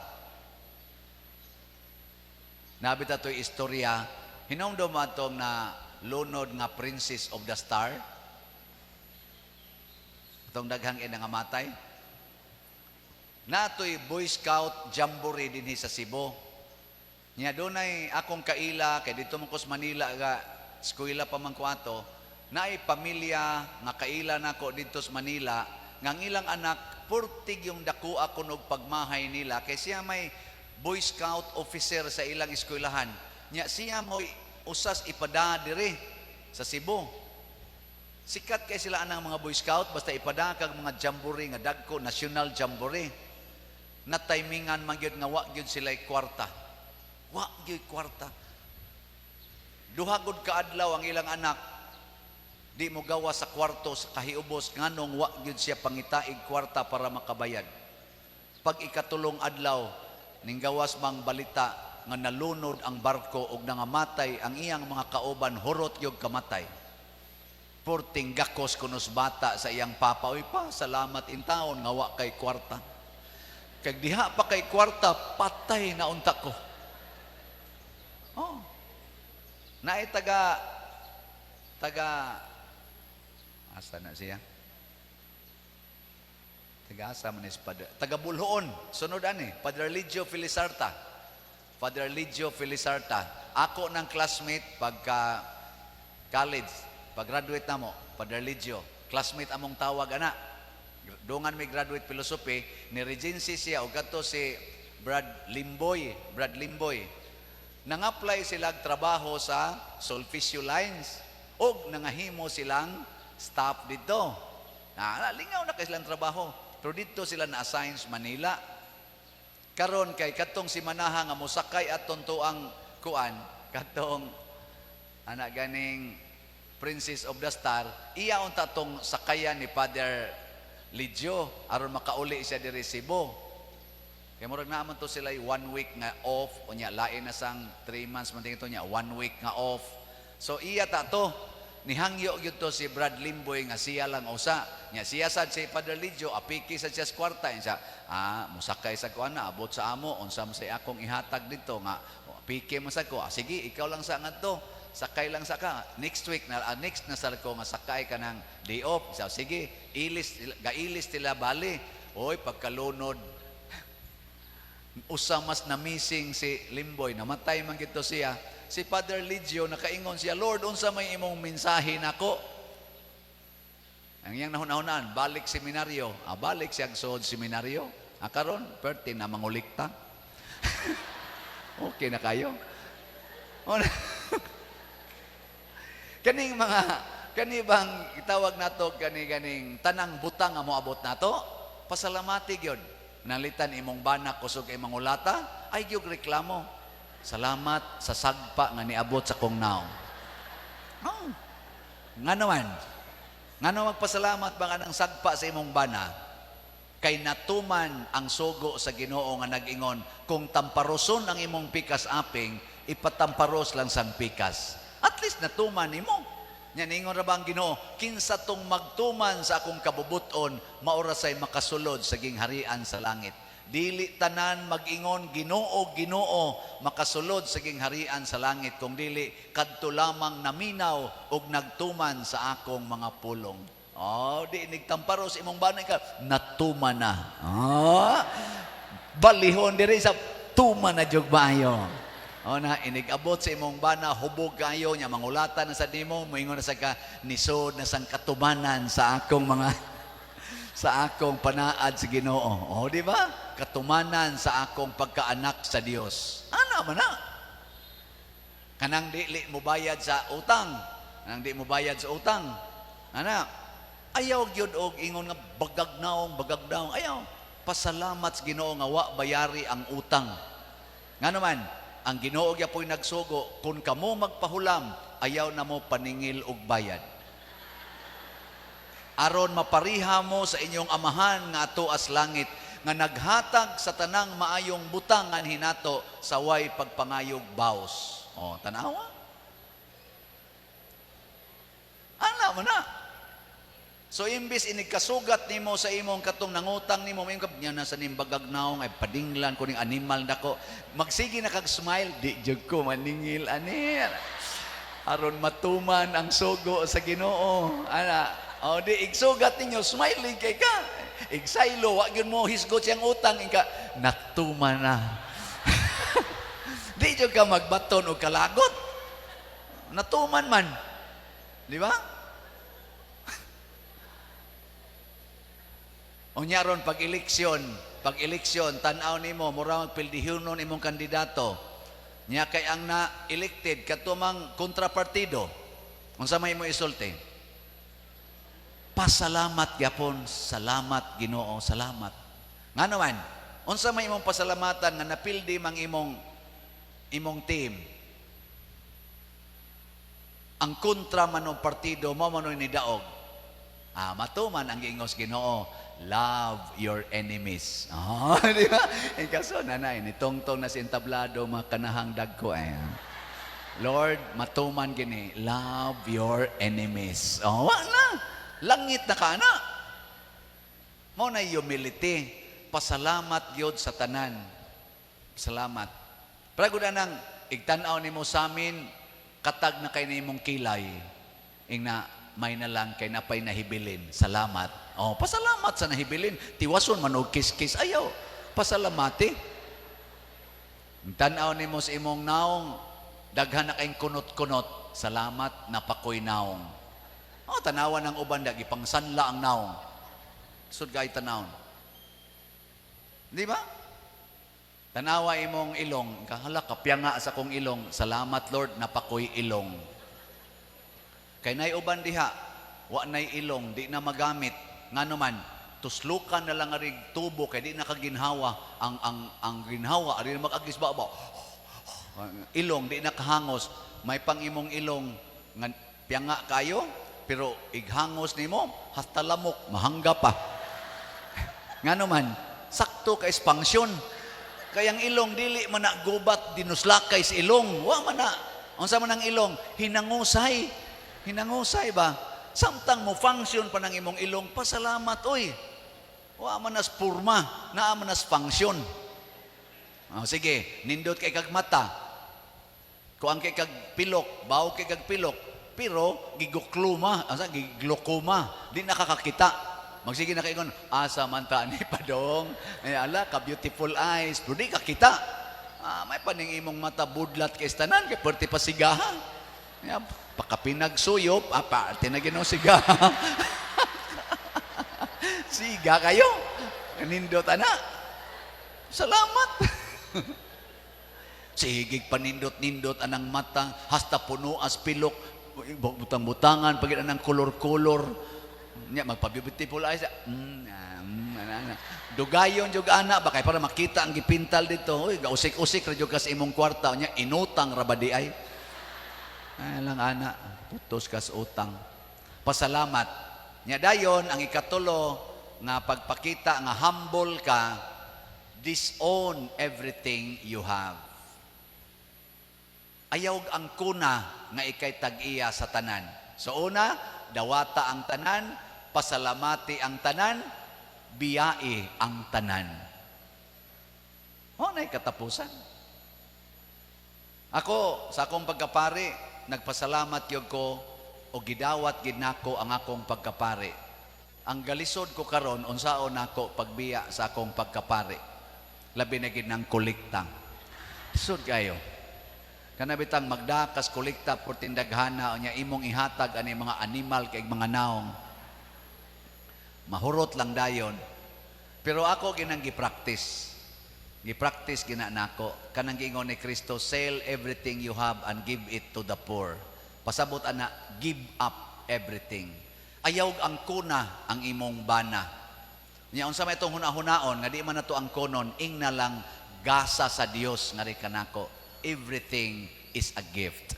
Nabit ato'y istorya, hinumdum atong na lunod nga Princess of the Star. Atong daghang ina nga matay. Natoy Boy Scout Jamboree dinhi sa Cebu. Nya dunay akong kaila kay dito man ko sa Manila ga eskwela pa man ko ato, naay pamilya nga kaila nako didto sa Manila nga ang ilang anak purtig yung dako ako og pagmahay nila kay siya may Boy Scout officer sa ilang eskwelahan. Nya siya mo usas ipada diri sa Cebu. Sikat kay sila anang mga Boy Scout basta ipada kag mga jamboree nga dagko, national jamboree. Na timingan man gyud nga wa gyud sila kwarta. Wa gyud kwarta. Duha gud ka adlaw ang ilang anak di mo gawa sa kwarto sa kahiubos nganong wa gyud siya pangitaig kwarta para makabayad. Pag ikatulong adlaw, ning gawas mang balita nga nalunod ang barko ug nangamatay ang iyang mga kauban, hurot gyud kamatay. Purting gakos kunos bata sa iyang papa, "Uy pa, salamat in taon nga wa kay kwarta. Kag diha pa kay kwarta, patay na unta ko." Oh. Naay taga taga Asa na siya? Taga-asa man is Padre. Taga Boljoon. Sunod ani, Padre Ligio Felizarta. Father Ligio Felizarta. Ako ng classmate pagka college, pag-graduate na mo, Father Ligio. Classmate among tawag ana. Dungan may graduate philosophy, ni Regency siya og kadto si Brad Limboy, Brad Limboy. Nang-apply sila og trabaho sa Sulpicio Lines og nangahimo silang staff dito. Na, lingaw na kay silang trabaho. Pero dito sila na-assign sa Manila. Karon kay katong si Manaha nga mosakay aton tuang kuan, katong ana ganing Princess of the Star, iya unta tong sakayan ni Father Ligio aron makauli siya diri Cebu. Kay murag naa man to sila one week nga off, unya lain na sang 3 months man tingin to nya one week nga off. So iya ta to, nihangyo gyud to si Brad Limboy nga siya lang usa. Nya siya sad si Father Ligio apiki sa siya sa kwarta siya, musakay sa kuan na abot sa amo unsa man say akong ihatag dito nga apiki man sa ko. Ah, sige, ikaw lang sa ngadto. Sakay lang sa ka. Next week na next na sa ko nga sakay ka ng day off. So, sige, ilis gailis tila bali. Oy, pagkalunod usa mas na missing si Limboy, namatay man gito siya. Si Father Ligio nakaingon siya, "Lord, unsa may imong mensahe nako?" Ang iyang nahunahunaan, balik seminaryo. Ah, balik siya suod seminaryo. Ah, karon, perti na mangulikta. Okay na kayo. O, kaning mga kani bang itawag nato kani ganing tanang butang nga moabot nato, pasalamati gyud. Nalitan imong bana kusog kay mangulata, ay gyud reklamo. Salamat sa sagpa nga niabot sa kong naong. Oh. Nga naman, ngano magpasalamat ba nga ng sagpa sa imong bana? Kay natuman ang sugo sa Ginoo nga nag-ingon, kung tamparoson ang imong pikas aping, ipatamparos lang sang pikas. At least natuman nimo. Nya ningon ra ba ang Ginoo, kinsa tong magtuman sa akong kabubuton, maora say makasulod sa gingharian sa langit. Dili tanan mag-ingon Ginoo, Ginoo, makasulod sa gingharian sa langit, kung dili kadto lamang naminaw ug nagtuman sa akong mga pulong. Oh, di nigtamparos imong bana ka, natuman na. Oh, balihon diri sa tuman na jug maayo. O na, inig-abot sa imong bana, hubog kayo, nya mangulata na sa nimo, moingon na sa ka, nisod na sang katumanan sa akong mga, sa akong panaad sa Ginoo. O, di ba? Katumanan sa akong pagkaanak sa Dios. Ana man na. Kanang dili mo bayad sa utang. Kanang di mo bayad sa utang. Ana, ayaw gyud og ingon nga bagag naong, bagag naong. Ayaw. Pasalamat sa Ginoo nga wa bayari ang utang. Ngano man, ang Ginoo gyapoy nagsugo, kung kamo magpahulam, ayaw na mo paningil og bayad. Aron mapariha mo sa inyong amahan nga ato as langit, nga naghatag sa tanang maayong butang nga hinato sa way pagpangayog baos. O, tanawa. Ana man na. So imbis inigkasugat nimo sa imong katong nangutang nimo, moingon ka nya na sa ning bagag naong ay padinglan ko ning animal nako. Magsige na kag smile, di jud ko maningil ani. Aron matuman ang sugo sa Ginoo. Ana, o di igsugat ninyo, smiling kay ka. Igsaylo, wa gyud mo hisgot siyang utang inka natuman na. Di jud ka magbaton og kalagot. Natuman man. Di ba? Unya ron pag eleksyon, tan-aw nimo mura magpildihunon imong kandidato. Nya kay ang na-elected katumang kontrapartido. Unsa may mo isulti? Pasalamat gyapon, salamat Ginoo, salamat. Ngano man, unsa may imong pasalamatan nga napildi mang imong team? Ang kontra man og partido mo man ni daog. Ah, matuman ang giingos Ginoo, love your enemies. Oh, di ba? Ikaso nanay, nitongtong na si entablado mga kanahang dagko ay. Lord, matuman gini, love your enemies. Oh, wa na. Langit na ka na. Mao na humility. Pasalamat gyud sa tanan. Salamat. Pero gud anang igtan-aw nimo sa amin, katag na kay nimong kilay. Ingna, May na lang kay napay nahibilin. Salamat. Oh, pasalamat sa nahibilin. Tiwason man og kiss-kiss, ayaw. Pasalamati. Tan-aw nimo sa imong naong, daghan na kayong kunot-kunot. Salamat, napakoy naong. Oh, tanawan ng uban da, gipangsanla ang naong. Sud kay tanawon. Di ba? Tanawa imong ilong, kahala kapyanga sa kong ilong. Salamat, Lord, napakoy ilong. Kay nay uban diha, wa nay ilong, di na magamit. Ngano man, tuslukan na lang arig tubo kay di na kaginhawa. Ang ginhawa ari na mag-agis ba ba. Ilong di na kahangos, may pang imong ilong nga piyanga kayo, pero ighangos nimo hasta lamok mahangga pa. Ngano man, sakto ka expansion. Kay ang ilong dili man na gubat dinuslakay sa ilong. Wa man na. Unsa man ang ilong? Hinangusay. Hinangusay ba? Samtang mo function pa ng imong ilong, pasalamat oy. Wa man nas purma, naa man nas function. Oh, sige, nindot kay kag mata. Kuang kay kag pilok, baw kay kag pilok, pero gigukluma, asa giglukuma, di nakakakita. Magsige na kay asa man ta ni padong, ay ala ka beautiful eyes, pero di ka kita. Ah, may paning imong mata budlat kay tanan kay perti pa sigaha. Ya, pakapinagsuyop, apa, tinagino siga. Siga kayo. Nindot ana. Salamat. Sige panindot-nindot anang mata hasta puno as pilok, butang-butangan pagit anang kolor-kolor. Nya magpa-beautiful eyes. Ah, ana, ana. Dugayon jug ana ba kay para makita ang gipintal dito. Uy, gausik-usik ra jug ka sa imong kwarta nya inutang ra ba di ay. Ay lang ana, putos kas utang. Pasalamat. Nya dayon ang ikatulo nga pagpakita nga humble ka, disown everything you have. Ayaw ang kuna nga ikay tag-iya sa tanan. So una, dawata ang tanan, pasalamati ang tanan, biyai ang tanan. O na'y katapusan. Ako, sa akong pagkapari, nagpasalamat gyud ko o gidawat gid nako ang akong pagkapari. Ang galisod ko karon unsaon nako pagbiya sa akong pagkapari. Labi na gid ng kolekta. Lisod kayo. Kana bitang magdakas kolekta por tindaghana unya imong ihatag ani mga animal kay mga naong. Mahurot lang dayon. Pero ako ginang gi-practice. Gi-practice gina nako. Kanang giingon ni Kristo, "Sell everything you have and give it to the poor." Pasabot ana, give up everything. Ayaw ang kuna ang imong bana. Nya unsa may itong huna-hunaon nga di man nato ang konon, ingna lang gasa sa Dios nga ri kanako. Everything is a gift.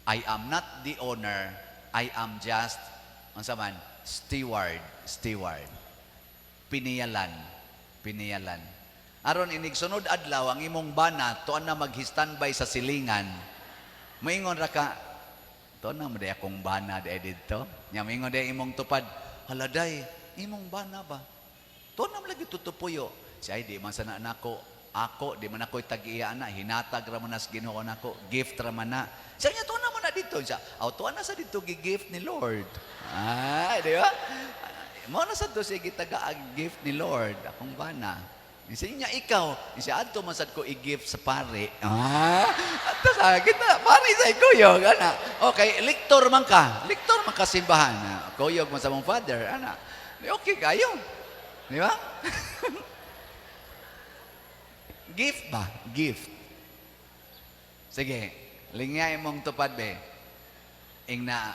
I am not the owner, I am just unsa man, steward, steward. Piniyalan, piniyalan. Aron inig sunod adlaw ang imong bana tuan na mag-standby sa silingan. Moingon ra ka, tuan na mo day akong bana day didto. Nya moingon day imong tupad, hala day, imong bana ba? Tuan na mo lagi tutupuyo. Siya ay di man sana nako, ako di man ako'y tag-iya na, hinatag ra man nas Ginoo nako, gift ra man na. Siya niya tuan na mo na dito. Siya, aw tuan na sa dito gi-gift ni Lord. Ah, di ba? Mo na sa to siya gitaga ang gift ni Lord, akong bana. Siya niya ikaw, siya adto man sad ko i-gift sa pare. Ah, adto sa kita pare sa kuyog ana. Okay, lector man ka. Lector man ka simbahan. Ah, kuyog man sa mong father ana. Okay kayo. Di ba? Gift ba? Gift. Sige, lingay mong tupad be. Ingna,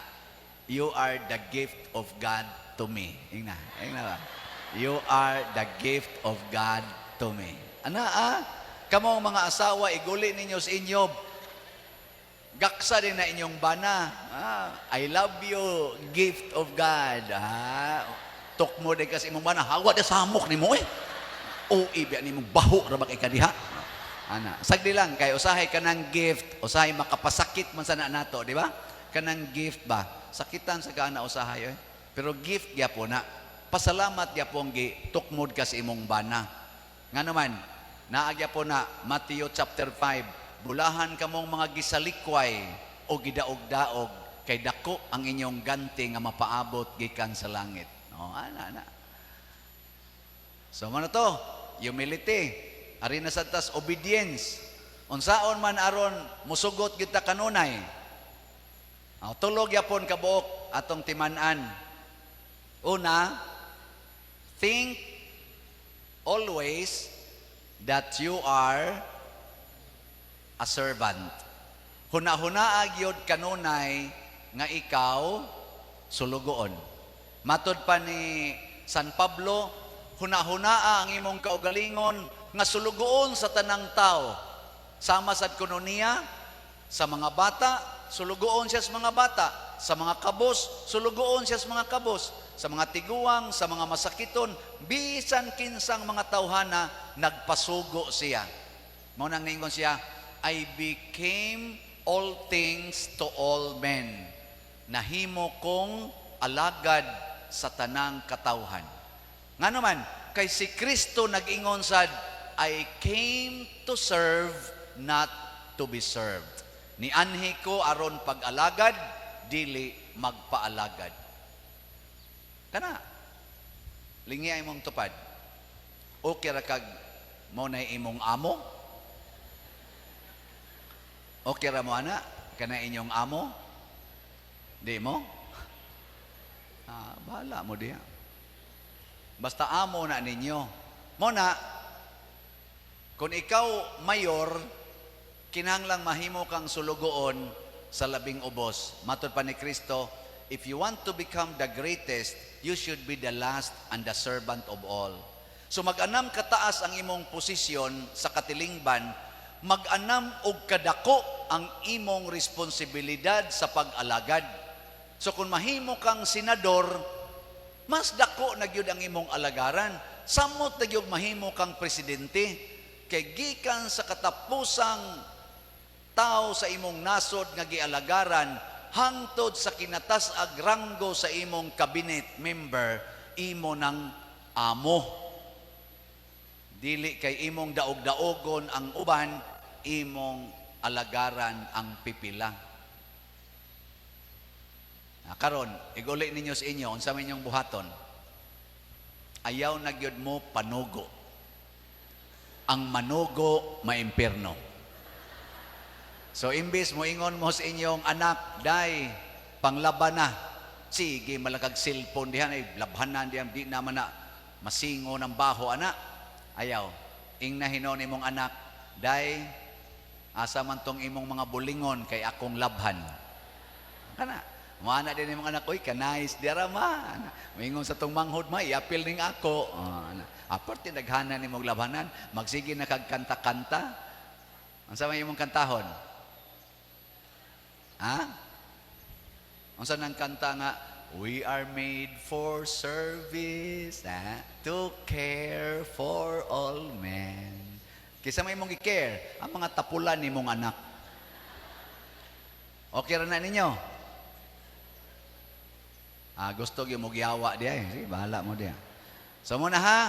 "You are the gift of God to me." Ingna, ingna ba? "You are the gift of God to me." Ana ah, kamo mga asawa, iguli ninyo sa inyo. Gaksa din na inyong bana. Ah, "I love you, gift of God." Ah, tukmo din kasi imong bana, hawa da samok nimo eh. O ibi ni mong baho ra ba kay kadiha. Ana, sagdi lang kay usahay kanang gift, usahay makapasakit man sana nato, di ba? Kanang gift ba? Sakitan sa kana usahay eh. Pero gift gyapon na. Pasalamat gyapon gi tukmod ka sa imong bana. Nga naman, naa gyapon na Matthew chapter 5, bulahan kamong mga gisalikway o gidaog-daog. Kay dako ang inyong ganti nga mapaabot gikan sa langit. No, ana ana. So mao na to, humility. Ari na sad tas obedience. Unsaon man aron musugot gyud ta kanunay. Aw, tulo gyapon kabuok atong timan-an. Una, think always that you are a servant. Huna-hunaa gyud kanunay nga ikaw sulugoon. Matod pa ni San Pablo, huna-hunaa ang imong kaugalingon nga sulugoon sa tanang tao. Sama sad kuno niya sa mga bata, sulugoon siya sa mga bata. Sa mga kabos, sulugoon siya sa mga kabos. Sa mga tiguang, sa mga masakiton, bisan kinsang mga tawhana, nagpasugo siya. Mao nang ningon siya, "I became all things to all men." Nahimo kong alagad sa tanang katawhan. Ngano man, kay si Kristo nag-ingon sad, "I came to serve, not to be served." Nianhi ko aron pag-alagad, dili magpaalagad. Kana, lingi ay imong tupad. Okay ra kag mao na imong amo? Okay ra mo ana? Kana inyong amo? Di mo? Ah, bahala mo diya. Basta amo na ninyo. Mao na, kung ikaw mayor, kinahanglang mahimo kang sulugoon sa labing ubos. Matod pa ni Kristo, if you want to become the greatest, you should be the last and the servant of all. So mag-anam kataas ang imong posisyon sa katilingban, mag-anam og kadako ang imong responsibilidad sa pag-alagad. So kung mahimo kang senador, mas dako na gyud ang imong alagaran. Samot na gyud mahimo kang presidente kay gikan sa katapusang tao sa imong nasod nga gialagaran hangtod sa kinatas-ag ranggo sa imong cabinet member, imo ng amo. Dili kay imong daog-daogon ang uban, imong alagaran ang pipila. Ah, karon, iguli ninyo sa inyo unsa man inyong buhaton. Ayaw na gyud mo panugo. Ang manugo maimpirno. So imbis mo ingon mo sa inyong anak, "Day, panglaba na." Sige, malakag cellphone dihan ay labhanan dihan, di naman na masingo ng baho ana. Ayaw. Ingna hinuon imong anak, "Day, asa man tong imong mga bulingon kay akong labhan." Kana. Moana din imong anak, "Uy, kanais dira ma." Moingon sa tong manghod ma, "Iapil ning ako." Oh, ana. Aparte naghanan nimong labhanan, magsige na kag kanta-kanta. Unsa may imong kantahon? Ha? Unsa nang kanta nga "We are made for service, ha? To care for all men"? Kinsa may imong gi-care? Ang mga tapulan nimong anak. Okay ra na ninyo? Ah, gusto gyud mo giyawa diay. Sige, bahala mo diya. So mao na ha,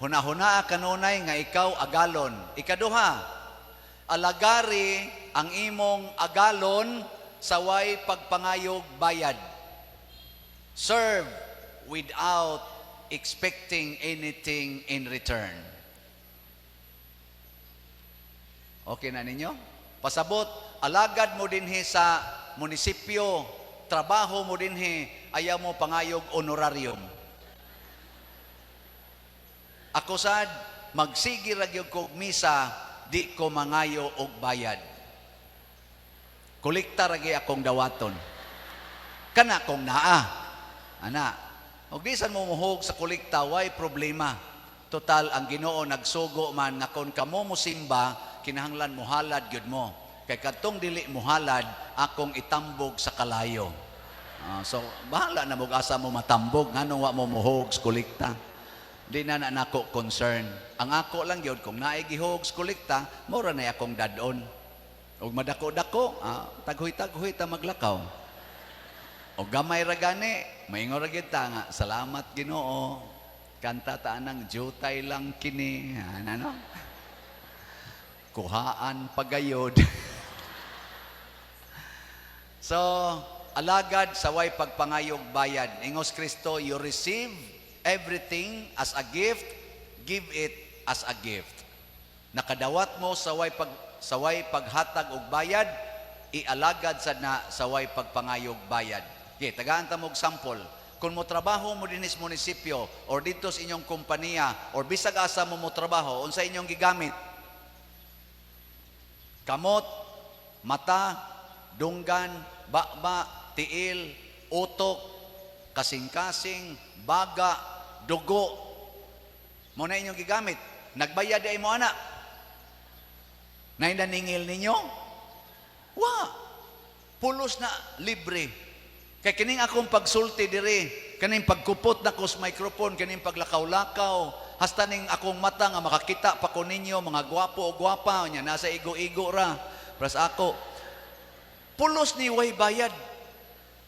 huna-huna kanunay nga ikaw agalon. Ikaduha, alagari ang imong agalon sa way pagpangayog bayad. Serve without expecting anything in return. Okay na ninyo? Pasabot, alagad mo dinhi sa munisipyo, trabaho mo dinhi, ayaw mo pangayog honorarium. Ako sad, magsige ra gyud kog misa, di ko mangayo og bayad. Kolekta ra gyud akong dawaton. Kana kong naa. Ana. Og bisan mo muhog sa kolekta, way problema. Total, ang Ginoo nagsugo man nga kon kamo mosimba, kinahanglan mohalad gyud mo. Kay kadtong dili mohalad, akong itambog sa kalayo. Ah, so bahala na mo asa mo matambog, nganong wa mo muhog sa kolekta. Di na na nako concern. Ang ako lang gyud kung naay gihog sa kolekta, mura na akong dad-on. Og madako-dako, taghoy-taghoy ta maglakaw. O gamay ra gani, maingon ra gyud ta nga, "Salamat Ginoo." Kanta ta anang jutay lang kini, ano? Kuhaan pagayod. So, Alagad sa way pagpangayog bayad. Ingos Kristo, you receive everything as a gift, give it as a gift. Nakadawat mo sa way paghatag og bayad, ialagad sad na sa way pagpangayog bayad. Okay, tagaan ta mo og sample. Kung mo trabaho mo dinhi sa munisipyo or dito sa inyong kompanya or bisag asa mo mo trabaho, unsa inyong gigamit? Kamot, mata, dunggan, baba, tiil, utok, kasing-kasing, baga, dugo. Mao na inyong gigamit. Nagbayad ay mo ana. Nay naningil ninyo? Wa. Pulos na libre. Kay kining akong pagsulti diri, kaning pagkupot nako sa microphone, kaning paglakaw-lakaw, hasta ning akong mata nga makakita pa ko ninyo, mga gwapo o gwapa, nya nasa igo-igo ra. Pras ako. Pulos ni way bayad.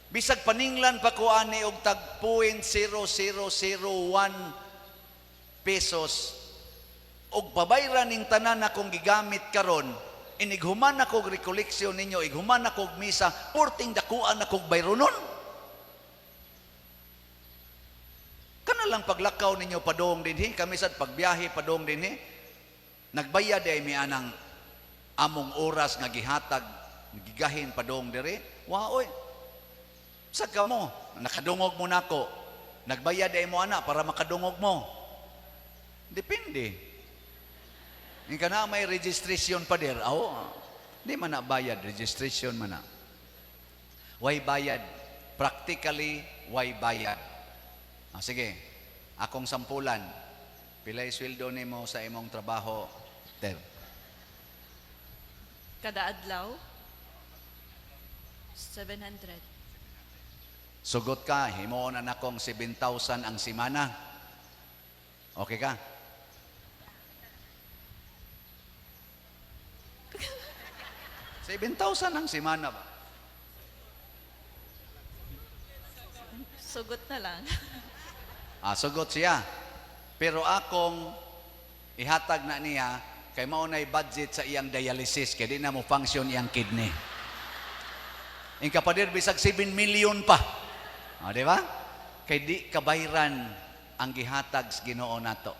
Bisag paninglan pa ko ani og tag 0.0001 pesos og pabayran ning tanan akong gigamit karon, inighuman ako og recollection ninyo, ighuman ako og misa, porting dakuan ako og bayronon. Kana lang paglakaw ninyo padong dinhi, kami sad pagbiyahe padong dinhi, nagbayad ay mi anang among oras nga gihatag, gigahin padong diri. Waoy. Sa ka mo, nakadungog mo nako. Nagbayad ay mo ana para makadungog mo. Depende. Yung ka na may registration pa der, aw, di man na bayad, registration man na. Way bayad. Practically, way bayad. Ah, sige, akong sampulan. Pilay sweldo nimo sa imong trabaho, Ter? Kada adlaw, 700. Sugot ka, himuon na nakong 7,000 ang simana. Okay ka? 7,000 ang simana ba? Sugot na lang. Ah, sugot siya. Pero akong ihatag na niya kay mao nay budget sa iyang dialysis kay di na mo function iyang kidney. Ing kapader bisag 7 million pa. Ah, di ba? Kay di kabayran ang gihatag sa Ginoo nato.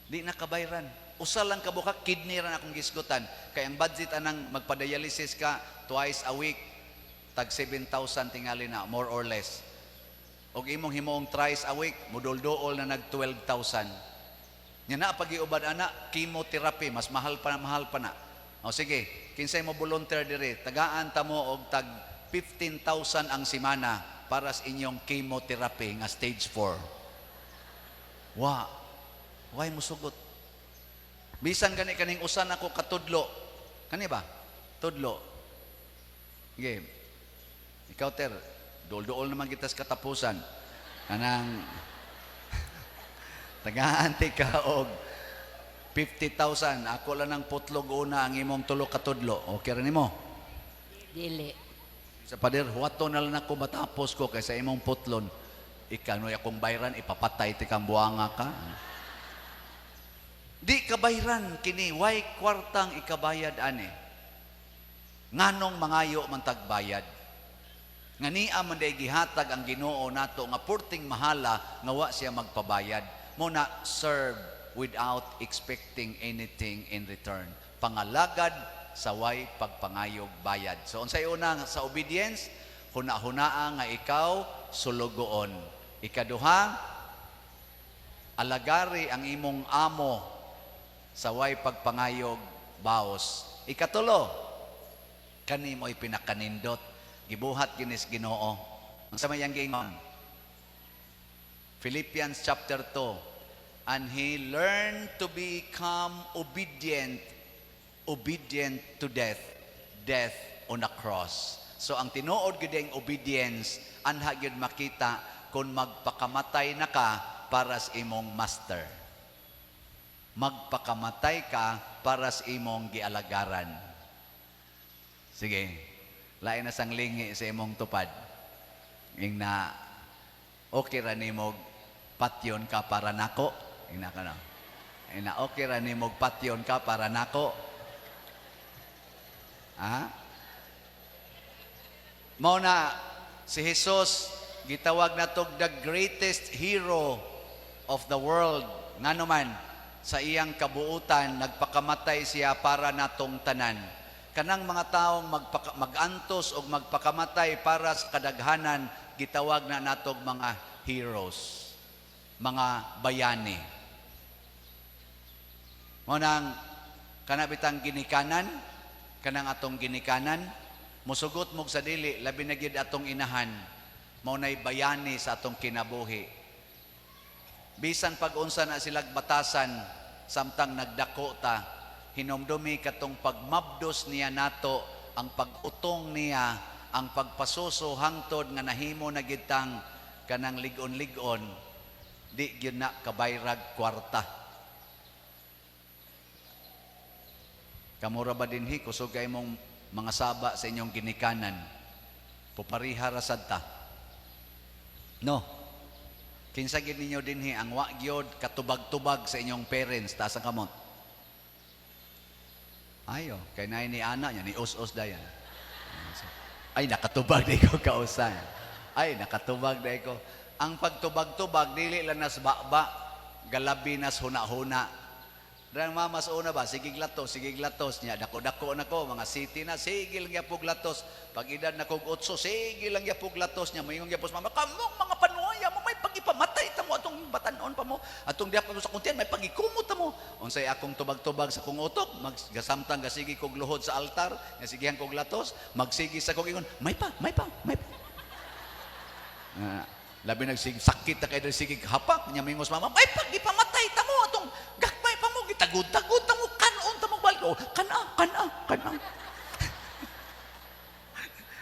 Di na kabayran. Usa lang ka buka kidney ra na akong gisgutan. Kay ang budget anang magpa-dialysis ka twice a week tag 7,000 tingali na, more or less. Og imong himuong thrice a week, mudol-duol na nag 12,000. Nya na pag-iuban ana, chemotherapy, mas mahal pa na. O sige, kinsay mo volunteer diri, tagaan ta mo og tag 15,000 ang semana para sa inyong chemotherapy nga stage 4. Wa. Why mo sugot? Bisan gani kaning usan ako katudlo. Kani ba? Tudlo. Sige. Ikaw, Ter, duol-duol naman kita sa katapusan. Kanang tagaan ka og 50,000. Ako lang ng putlog una ang imong tulo katudlo. Okay ra nimo? Dili. Sa pader, huwato na lang ako matapos ko kaysa imong putlon. Ikaw, no, akong bayran, ipapatay ti kang buanga ka. Di kabayran kini, way kwartang ikabayad ani. Nganong mangayo man tagbayad? Nga niya man day gihatag ang Ginoo nato nga purting mahala nga wa siya magpabayad. Mo na serve without expecting anything in return. Pangalagad sa way pagpangayog bayad. So unsay una sa obedience? Huna-hunaa nga ikaw sulugoon. Ikaduha, alagari ang imong amo sa way pagpangayog baos. Ikatulo, kani mo'y pinakanindot. Gibuhat ginis Ginoo. Ang sa mayang giingon. Philippians chapter 2. And he learned to become obedient, obedient to death, death on a cross. So ang tinuod gyud ang obedience, anha gyud makita kung magpakamatay na ka para sa imong master. Magpakamatay ka para sa imong gialagaran. Sige, lain na sang lingi sa imong tupad. Ing na, okay ra nimo patyon ka para nako. Ing na ka na. Ing na, okay ra nimo patyon ka para nako. Ha? Mao na si Jesus gitawag natog the greatest hero of the world. Ngano man sa iyang kabuutan nagpakamatay siya para natong tanan. Kanang mga taong magantos og magpakamatay para sa kadaghanan, gitawag na natog mga heroes, mga bayani. Mao nang kana bitang ginikanan, kanang atong ginikanan, musugot mo sa dili, labi na gyud atong inahan, mao nay bayani sa atong kinabuhi. Bisan pag unsa na silag batasan, samtang nagdako ta, hinumdumi katong pagmabdos niya nato, ang pag-utong niya, ang pagpasuso hangtod nga nahimo na gyud tang kanang lig-on-lig-on, di gyud na kabayrag kwarta. Kamura ba dinhi kusog kay mong mga saba sa inyong ginikanan? Pupariha ra sad ta. No. Kinsa gid ninyo dinhi ang wa gyud katubag-tubag sa inyong parents, taas ang kamot? Ayo, kay naay ni ana niya ni us-us dayan. Ay, nakatubag di ko kausa. Ay, nakatubag di ko. Ang pagtubag-tubag dili lang nas baba, galabi nas huna-huna. Drang mama sa una ba, sige latos, sige latos niya, dako-dako na ko, mga city na, sige lang gyapog latos. Pag edad na kog 8, sige lang gyapog latos niya, moingon gyapos mama, kamong mga panuaya mo, may pagipamatay ta mo, atong batanon pa mo, atong diha pa mo sa kuntian, may pagikumot ta mo. Unsay akong tubag-tubag sa kong utok, maggasamtang gasigi kog luhod sa altar, nga sigihan kog latos, magsigi sa kog ingon, may pa, may pa, may pa. Nga, labi nagsig sakit na kay sige hapak niya mingos mama, may pagipamatay ta mo atong gakmay pa mo, gitagod-tagod ta mo, kanon ta mo balko, kana, kana, kana.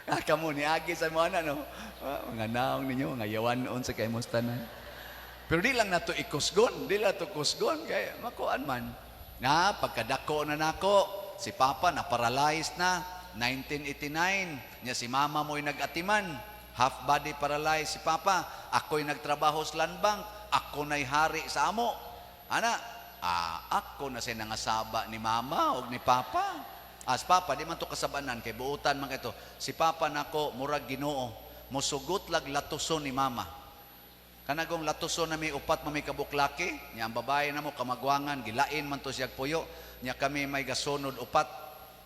Ah, kamo ni agi sa mga ana, no? Ah, mga naong ninyo, mga yawanon sa kay tanan. Pero di lang nato ikusgon, di lang to kusgon kay makuan man. Na pagkadako na nako, si Papa na paralyzed na 1989, nya si Mama mo'y nag-atiman, half body paralyzed si Papa. Ako'y nagtrabaho sa land bank, ako na'y hari sa amo. Ana, ako na siya nangasaba ni Mama o ni Papa. As Papa, di man to kasabanan, kay buutan man kito. Si Papa nako, murag Ginoo, musugot lag latuson ni Mama. Kanagong latuson na may upat mami kabuklaki, niya ang babae na mo, kamagwangan, gilain man to siya puyo, niya kami may gasunod upat.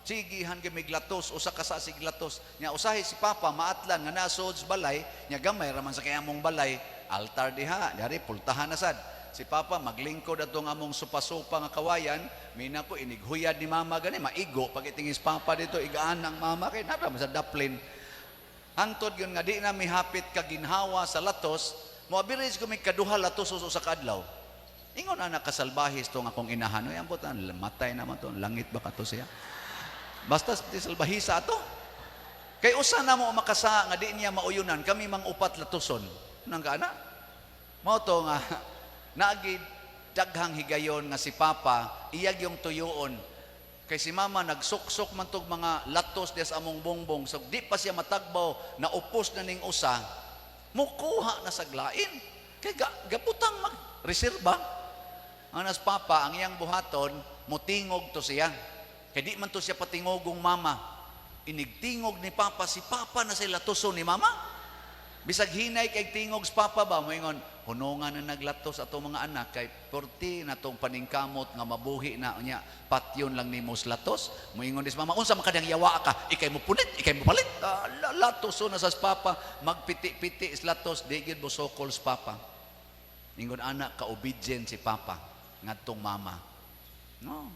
Sigihan kami glatos, usa ka sa siglatos. Niya usahi si Papa, maatlan, nga nasod sa balay, niya gamay raman sa kaya mong balay, altar diha, dari pultahan na sad. Si Papa maglingkod atong among supa-supa nga kawayan, mina ko inighuyad ni Mama gani, maigo pag itingis Papa dito, igaan ang Mama kay napa sa daplin. Hangtod yun nga di na mihapit kaginhawa sa latos, moabiris ko may kaduha latos usa sa kaadlaw. Ingon ana kasalbahis tong akong inahan, oy ambot matay naman to, langit ba kato siya. Basta di salbahisa ato. Kay usa na mo makasa nga di niya mauyunan, kami mang upat latuson. Nang kaana? Mao to nga naagi daghang higayon nga si Papa iyag yung tuyuon. Kay si Mama nagsuksok man tog mga latos diya sa among bongbong, so di pa siya matagbaw na upos na ning usa, mukuha na sa glain. Kay gabutang mag-reserba. Ang nas Papa, ang iyang buhaton, mutingog to siya. Kay di man to siya patingogong mama. Inigtingog ni Papa, si Papa na sila latuson ni Mama. Bisag hinay kay tingog sa Papa ba, moingon, hunungan na naglatos ato mga anak, kay porti na tong paningkamot nga mabuhi na unya, patyon lang nimo sa latos. Moingon dis Mama, unsa man kadang yawa ka, ikay mo punit, ikay mo palit. Latos na sa Papa, magpiti-piti sa latos, di gyud mo sokol sa Papa. Ingon anak, ka-obedient si Papa ngadtong Mama. No.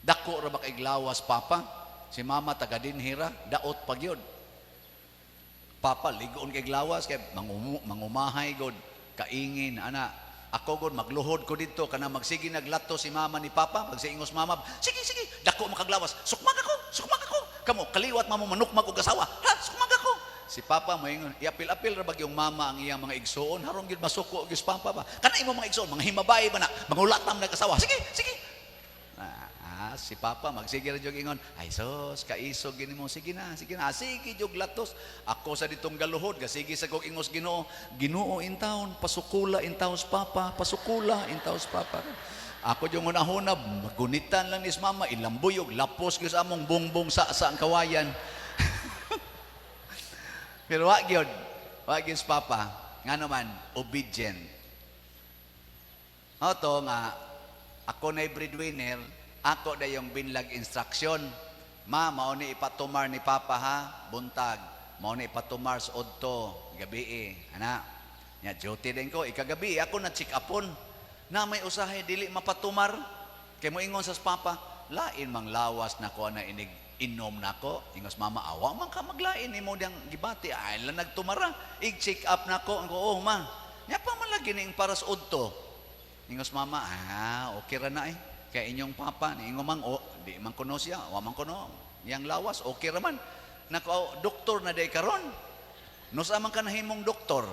Dako ra ba kay glawas Papa? Si Mama taga dinhira, daot pa gyud. Papa ligon kay glawas kay mangumahay god, kaingin ana. Ako god magluhod ko didto kana magsige naglato si Mama ni Papa, magsiingos Mama, sige sige, dako makaglawas. Sukmag ako, sukmag ako. Kamo kaliwat mamo manukmag og asawa. Ha, sukmag ako. Si Papa moingon, iapil-apil ra bag yung mama ang iyang mga igsuon, harong gyud masuko gyud Papa ba. Kana imo mga igsuon, mga himabay ba na, mangulatam nag-asawa. Sige, sige. Si Papa magsige ra jud ingon, ay sos, kaisog gini mo, sige na, sige na, sige jud latos. Ako sa ditong galuhod, gasige sa kog ingos Ginoo, Ginoo in town, pasukula in taos Papa, pasukula in taos Papa. Ako jud una-una, magunitan lang ni Mama, ilambuyog, lapos gyud sa among bongbong sa ang kawayan. Pero wa gyud. Wa gyud sa papa. Ngano man, obedient. Mao to nga ako na breadwinner, ako na yung binlag instruction. Ma, mao ni ipatumar ni papa ha, buntag. Mao ni ipatumar sa udto, gabi eh. Ana. Nya duty din ko, ikagabi ako na check upon. Na may usahay dili mapatumar. Kay moingon sa papa, lain mang lawas nako na inig inom nako. Ingos mama, awa man ka maglain imo diyang gibati. Ay lang nagtumara. Ig-check up nako. Ang ko, oh ma. Nya pa man lagi ning para sa udto. Ingos mama, ah, okay ra na eh. Kay inyong papa, ni ingo mang, oh, di man kuno siya, wa man kuno. Yang lawas, okay ra man. Nako, oh, doktor na day karon. Nusa man ka nahimong doktor.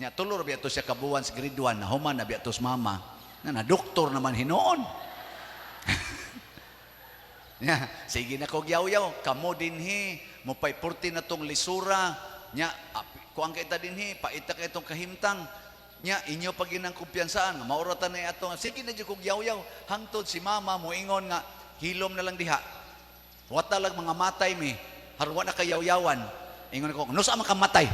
Nya tulor biya to siya kabuan sa grade 1, nahuman na biya to sa mama. Na, na doktor naman hinuon. Nya, sige na ko yaw-yaw, kamo dinhi, mupay purti na tong lisura. Nya, kuang kay ta dinhi, paita kay itong kahimtang. Nya, inyo pag ginang kumpiyansaan, mauratan na ato. Sige na jud kog yaw-yaw. Hangtod si mama moingon nga, hilom na lang diha. Wata lang mga matay mi, harwa na kayawyawan. Ingon ko, nusa man ka matay?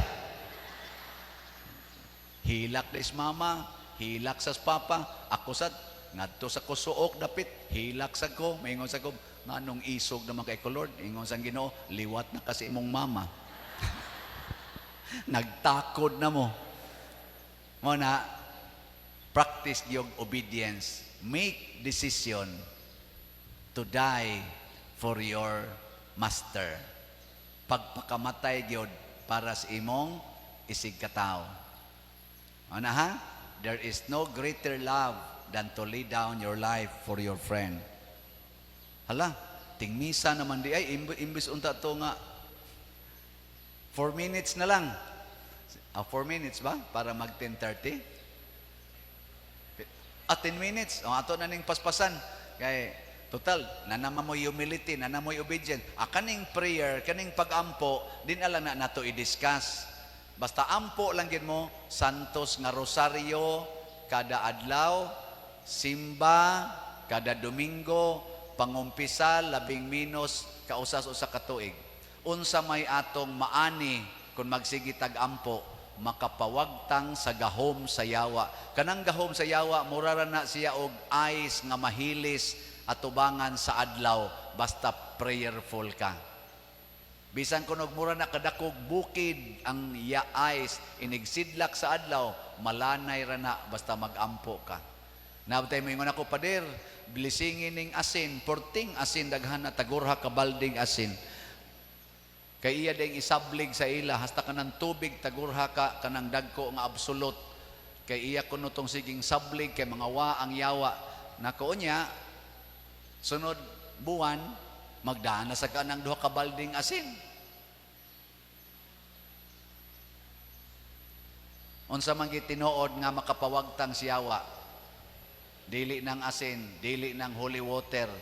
Hilak des mama, hilak sa papa, ako sad ngadto sa kusuok dapit, hilak sa ko, maingon sa ko, nganong isog naman kay ko Lord, ingon sa Ginoo, liwat na kasi imong mama. Nagtakod na mo. Mo na practice yung obedience. Make decision to die for your master. Pagpakamatay gyud para sa imong isig katawo. Ano ha? There is no greater love than to lay down your life for your friend. Hala, tingmisa naman di ay imbis unta to nga 4 minutes na lang. Ah, 4 minutes ba? Para mag 10:30? Ah, 10 minutes. O, ato na ning paspasan. Kay, total, nanama mo humility, nana mo'y obedience. Ah, kaning prayer, kaning pagampo, din ala na nato i-discuss. Basta ampo lang gid mo, Santos nga Rosaryo, kada adlaw, simba, kada Domingo, pangumpisal, labing minos, kausas usa ka tuig. Unsa may atong maani kung magsige tag ampo, makapawagtang sa gahom sa yawa. Kanang gahom sa yawa, mura ra na siya og ice nga mahilis atubangan sa adlaw, basta prayerful ka. Bisan kunog mura na kadakog bukid ang ya ice, inigsidlak sa adlaw, malanay ra na basta magampo ka. Nabtay mo ingon ako, pader, blessingin ning asin, porting asin daghan na tagurha ka balding asin. Kay iya ding isablig sa ila hasta kanang tubig tagurha ka kanang dagko nga absolute. Kay iya kuno tong siging sablig kay mga wa ang yawa. Nako niya sunod buwan magdaan na sa kanang duha ka balding asin. Unsa man gitinuod nga makapawagtang siyawa? Dili ng asin, dili ng holy water,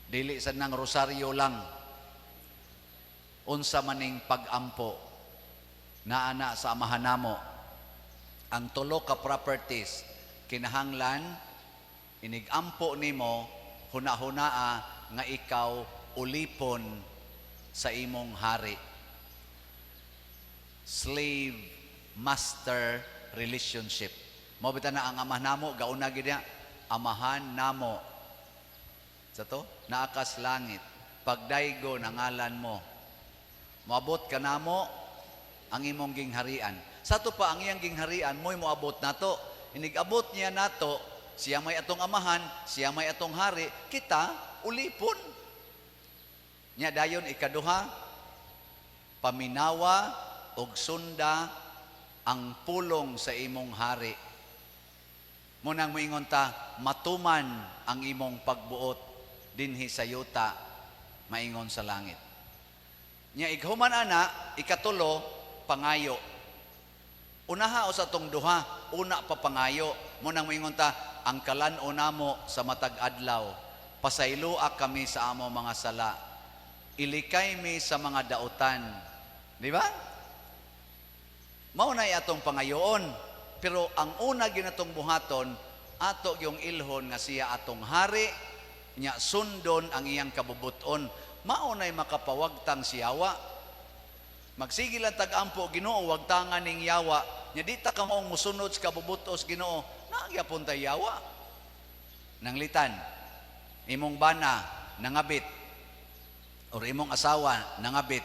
dili sa nang rosaryo lang. Unsa maning pagampo naa na sa amahan namo. Ang tulo ka properties kinahanglan inigampo nimo huna-hunaa nga ikaw ulipon sa imong hari. Slave master relationship. Mao bitaw na ang amahan namo gauna gid niya, amahan namo. Sa to, naa kas langit, pagdaygo na ngalan mo. Moabot ka namo ang imong gingharian. Sa to pa ang iyang gingharian mo'y moabot nato. Inigabot niya nato, siya may atong amahan, siya may atong hari, kita ulipon. Nya dayon ikaduha, paminawa og sunda ang pulong sa imong hari. Munang moingon ta, matuman ang imong pagbuot dinhi sa yuta, maingon sa langit. Nya ighuman ana, ikatulo, pangayo. Unaha o sa tong duha, una pa pangayo. Munang moingon ta, ang kalan-on namo sa matag adlaw, pasayloa kami sa amo mga sala. Ilikay mi sa mga dautan. Di ba? Mao na atong pangayoon. Pero ang una ginatong buhaton, ato yung ilhon nga siya atong hari, nya sundon ang iyang kabubuton. Mao nay makapawagtang si yawa. Magsige lang tag-ampo, "Ginoo, wagtangan ning yawa." Nya di ta ka maong musunod sa kabubutos Ginoo, naa gyapon tay yawa. Nanglitan, imong bana nangabit or imong asawa nangabit.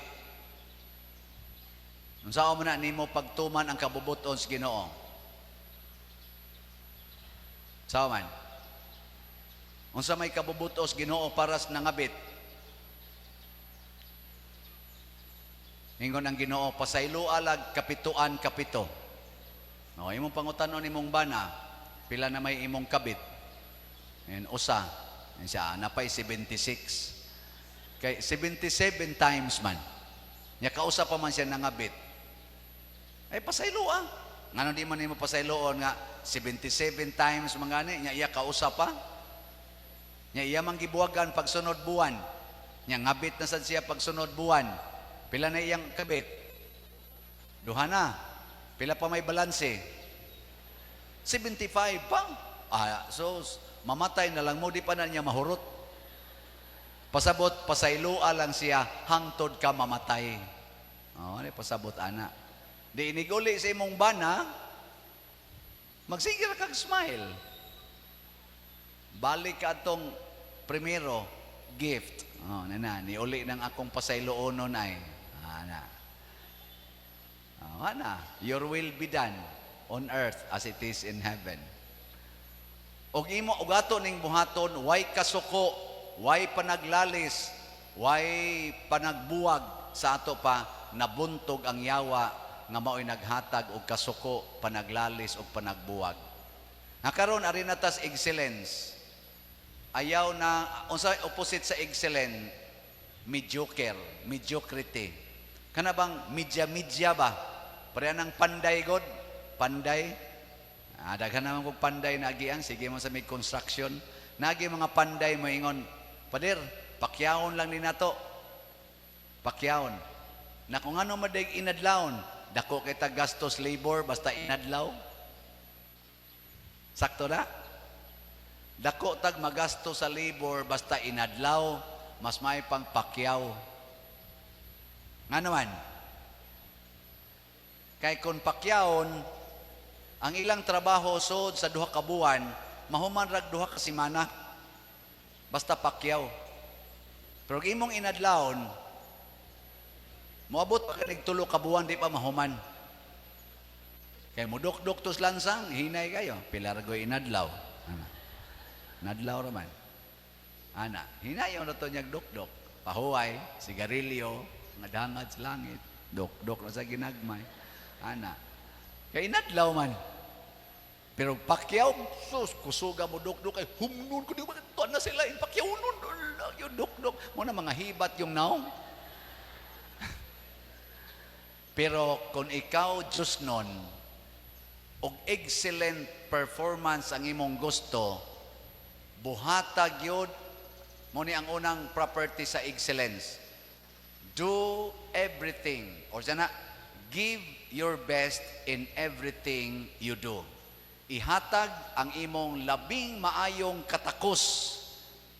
Unsaon man na nimo pagtuman ang kabubuton sa Ginoo? Sao man? Unsa may kabubutos Ginoo para sa nangabit? Ningon ang Ginoo, pasayloa lag kapituan kapito. No, imong pangutanon imong bana, pila na may imong kabit? Ngayon, usa. Ngayon siya, napay 76. Kay 77 times man. Nya kausa pa man siya nangabit. Ay pasayloa. Ngano di man nimo pasayloon nga 77 times mangani nya iya kausa pa? Nya iya man gibuwagan pagsunod buwan. Nya ngabit na sad siya pagsunod buwan. Pila na iyang kabit? Duha na. Pila pa may balanse? 75 pa. So mamatay na lang mo, di pa na niya mahurot. Pasabot, pasayloa lang siya hangtod ka mamatay. Oh, di pasabot ana. Di iniguli sa imong bana, magsige ra kag smile. Balik ka atong primero, gift. Oh, nana, niuli ng akong pasayloonon ay. Ana. Oh, ana, your will be done on earth as it is in heaven. Og imo og ato ning buhaton, way kasuko, way panaglalis, way panagbuwag sa ato pa nabuntog ang yawa nga mao'y naghatag og kasuko, panaglalis og panagbuwag. Nga karon ari na tas excellence. Ayaw na unsa opposite sa excellent? Mediocre, mediocrity. Kana bang medya-medya ba? Pareha ng panday god, panday. Daghan naman kog panday na agian, sige mo sa may construction. Nagi mga panday moingon, "Pader, pakyawon lang ni nato." Pakyawon. Na kung ano madig inadlawon, dako kita gastos labor basta inadlaw. Sakto na? Dako tag magasto sa labor basta inadlaw, mas may pang pakyaw. Nga naman, kay kung pakyawon, ang ilang trabaho sod sa 2 ka buwan, mahuman rag 2 ka semana. Basta pakyaw. Pero kung imong inadlawon, moabot pa kanig 3 ka buwan, di pa mahuman. Kay mudok-dok tos lansang, hinay kayo, pilargoy inadlaw. Ana. Nadlaw raman. Ana, hinayon na to niyag dok-dok. Pahuway, sigarilyo, ngadangad sa langit, dok-dok na sa ginagmay. Ana. Kay inadlaw man. Pero pakyaw, sus, kusuga mo dok-dok, ay humnon ko, di ba, tuan na sila, in pakyaw nun, yung dok-dok. Muna mga hibat yung naong. Pero kung ikaw, Diyos nun, og excellent performance ang imong gusto, buhata gyud mo ni ang unang property sa excellence. Do everything, or sana, give your best in everything you do. Ihatag ang imong labing maayong katakos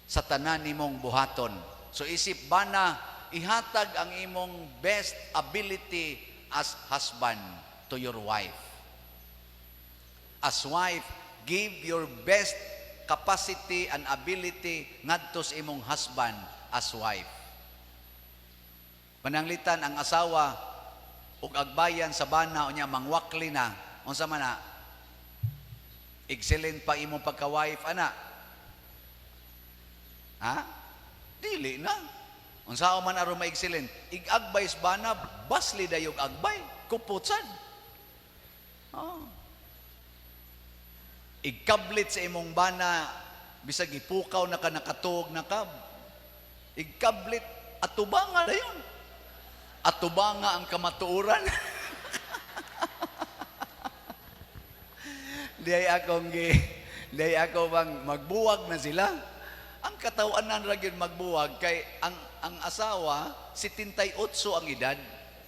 sa tanan nimong buhaton. So isip bana, ihatag ang imong best ability as husband to your wife. As wife, give your best capacity and ability ngadto sa imong husband as wife. Pananglitan ang asawa ug agbayan sa bana unya mangwakli na, unsa man na? Excellent pa imong pagka-wife ana. Ha? Dili na. Unsa man aron ma-excellent? Ig-agbay sa bana, basli dayog agbay, kuputsan. Oh. Igkablit sa imong bana, bisag ipukaw na ka, nakatuog na ka, igkablit atubanga dayon. Atubanga ang kamatuoran. Di ako bang magbuwag na sila. Ang katawanan ra gyud magbuwag kay ang asawa 78 ang edad,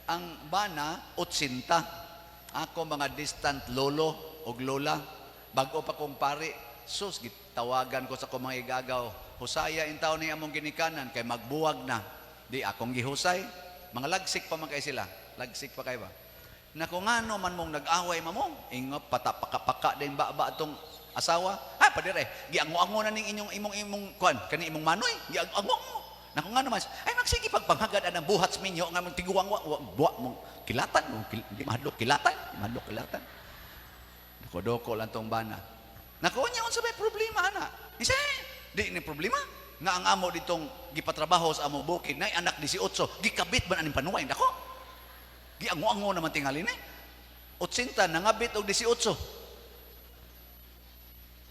ang bana 80. Ako mga distant lolo og lola, bag-o pa kong pari, sus gitawagan ko sa akong mga igagaw. Husaya in taon ni among ginikanan kay magbuwag na. Di akong gihusay. Mga lagsik pa man kay sila. Lagsik pa kay ba? Nako, ngano man mong nag-away mamo? Ingo patapaka-paka din ba ba atong asawa? Ay, padire, giango-ango na ning inyong imong imong kuan, kani imong manoy, giango-ango. Nako, ngano man? Ay, magsige pagpanghagad anang buhat sa minyo nga mong tiguang wa, wa, buwa mong kilatan, mo kil, di mahadlok kilatan, di mahadlok kilatan. Doko-doko lang tong bana. Nako, nya unsa may problema ana? Isa, di ni problema nga ang amo ditong gipatrabaho sa amo bukid nay anak 18, gikabit man aning panuway nako. Giango-ango naman tingali ni. 80 nangabit og 18.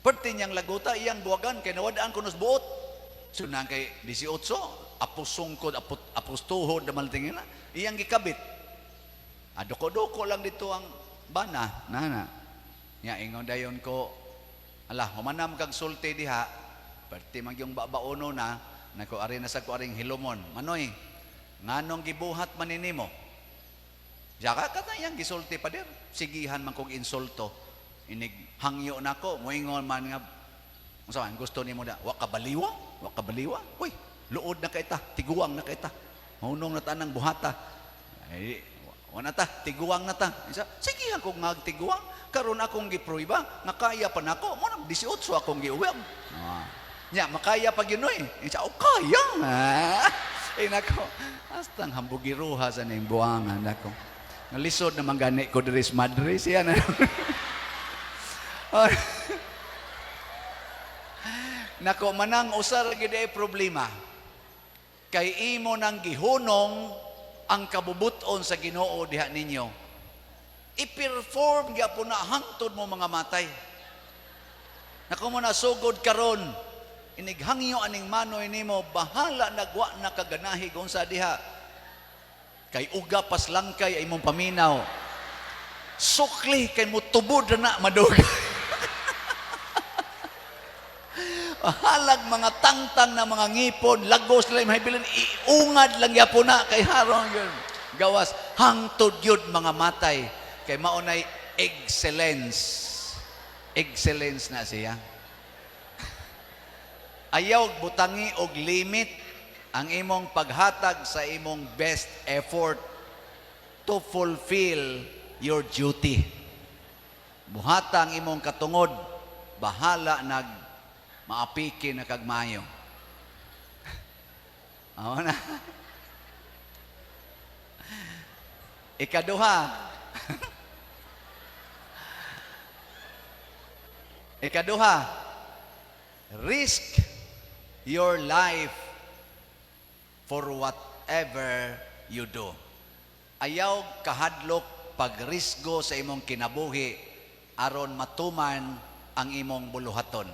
Perti niyang laguta iyang buwagan kay nawadaan kunos buot. So nang kay 18, apos sungkod, apos, apos tuhod naman tingin na iyang gikabit. Ah, doko-doko lang dito ang bana, nana. Nya ingon dayon ko, ala, humanam kag sulti diha, perti man yung babaono na, nako ari na sa ko aring hilumon. Manoy, nganong gibuhat man nimo? Jaka ka na iyang gisulti, pader. Sigihan man kog insulto. Inig hangyo nako, moingon man nga unsa man gusto nimo na, wa ka baliwa, wa ka baliwa. Uy, luod na kay ta, tiguang na kay ta. Mahunong na tanang buhata. Ay, wa na ta, tiguang na ta. Isa, sigihan kog nga tiguang. Karon akong gipruiba nga kaya pa nako. Mo nang 18 akong giuwang. Ah. Nya makaya pa gyud oy. Isa, oh, kaya. Ah. Eh nako, hastang hambugiruha sa ning buangan nako. Nalisod naman gani ko diri sa Madrid siya na. Nako, manang usar gid ay problema. Kay imo nang gihunong ang kabubuton sa Ginoo diha ninyo. I-perform gyapon na hangtod mo mga matay. Nako mo na sugod karon, inighangyo aning manoy nimo, bahala nagwa na kaganahi kung sa diha. Kay uga paslangkay ay imong paminaw. Sukli kay mutubod na madugay. Halag mga tangtang na mga ngipon, lagos nila mahibilin, iungad lang yapo na kay harong yun. Gawas, hangtod yun mga matay. Kay maunay excellence. Excellence na siya. Ayaw butangi og limit ang imong paghatag sa imong best effort to fulfill your duty. Buhata ang imong katungod, bahala nag maapiki na kagmayo. Amo na. Ikaduha. Ikaduha, risk your life for whatever you do. Ayaw kahadlok pagrisgo sa imong kinabuhi aron matuman ang imong buluhaton.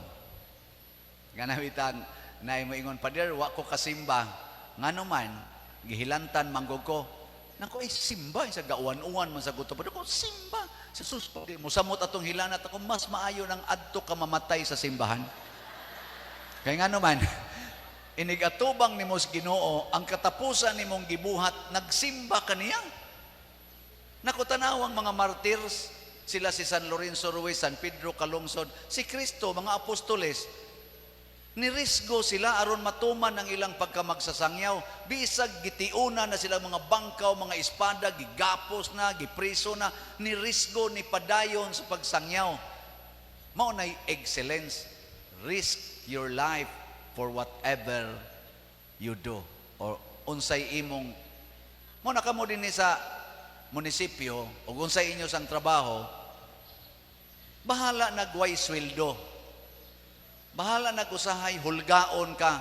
Ganawitang na mo ingon, "Pader, wa ko kasimba." Ngano man, gihilantan manggog ko. Nako, ay simba sa gauwan-uwan man sa guto. Pero ko simba sa sus, musamot atong hilanat ako, mas maayo nang adto ka mamatay sa simbahan. Kay ngano man, inigatubang nimo sa Ginoo, ang katapusan nimong gibuhat nagsimba kaniya. Nako, tanawang mga martyrs, sila si San Lorenzo Ruiz, San Pedro Calungsod, si Kristo, mga apostoles, nirisgo sila aron matuman ang ilang pagkamagsasangyaw. Bisag gitiuna na sila mga bangkaw, mga espada, gigapos na, gipriso na, nirisgo ni padayon sa pagsangyaw. Mao nay excellence. Risk your life for whatever you do or unsay imong mo na kamo dinhi sa munisipyo o unsay inyo sang trabaho, bahala nagway sweldo, bahala nag-usahay hulgaon ka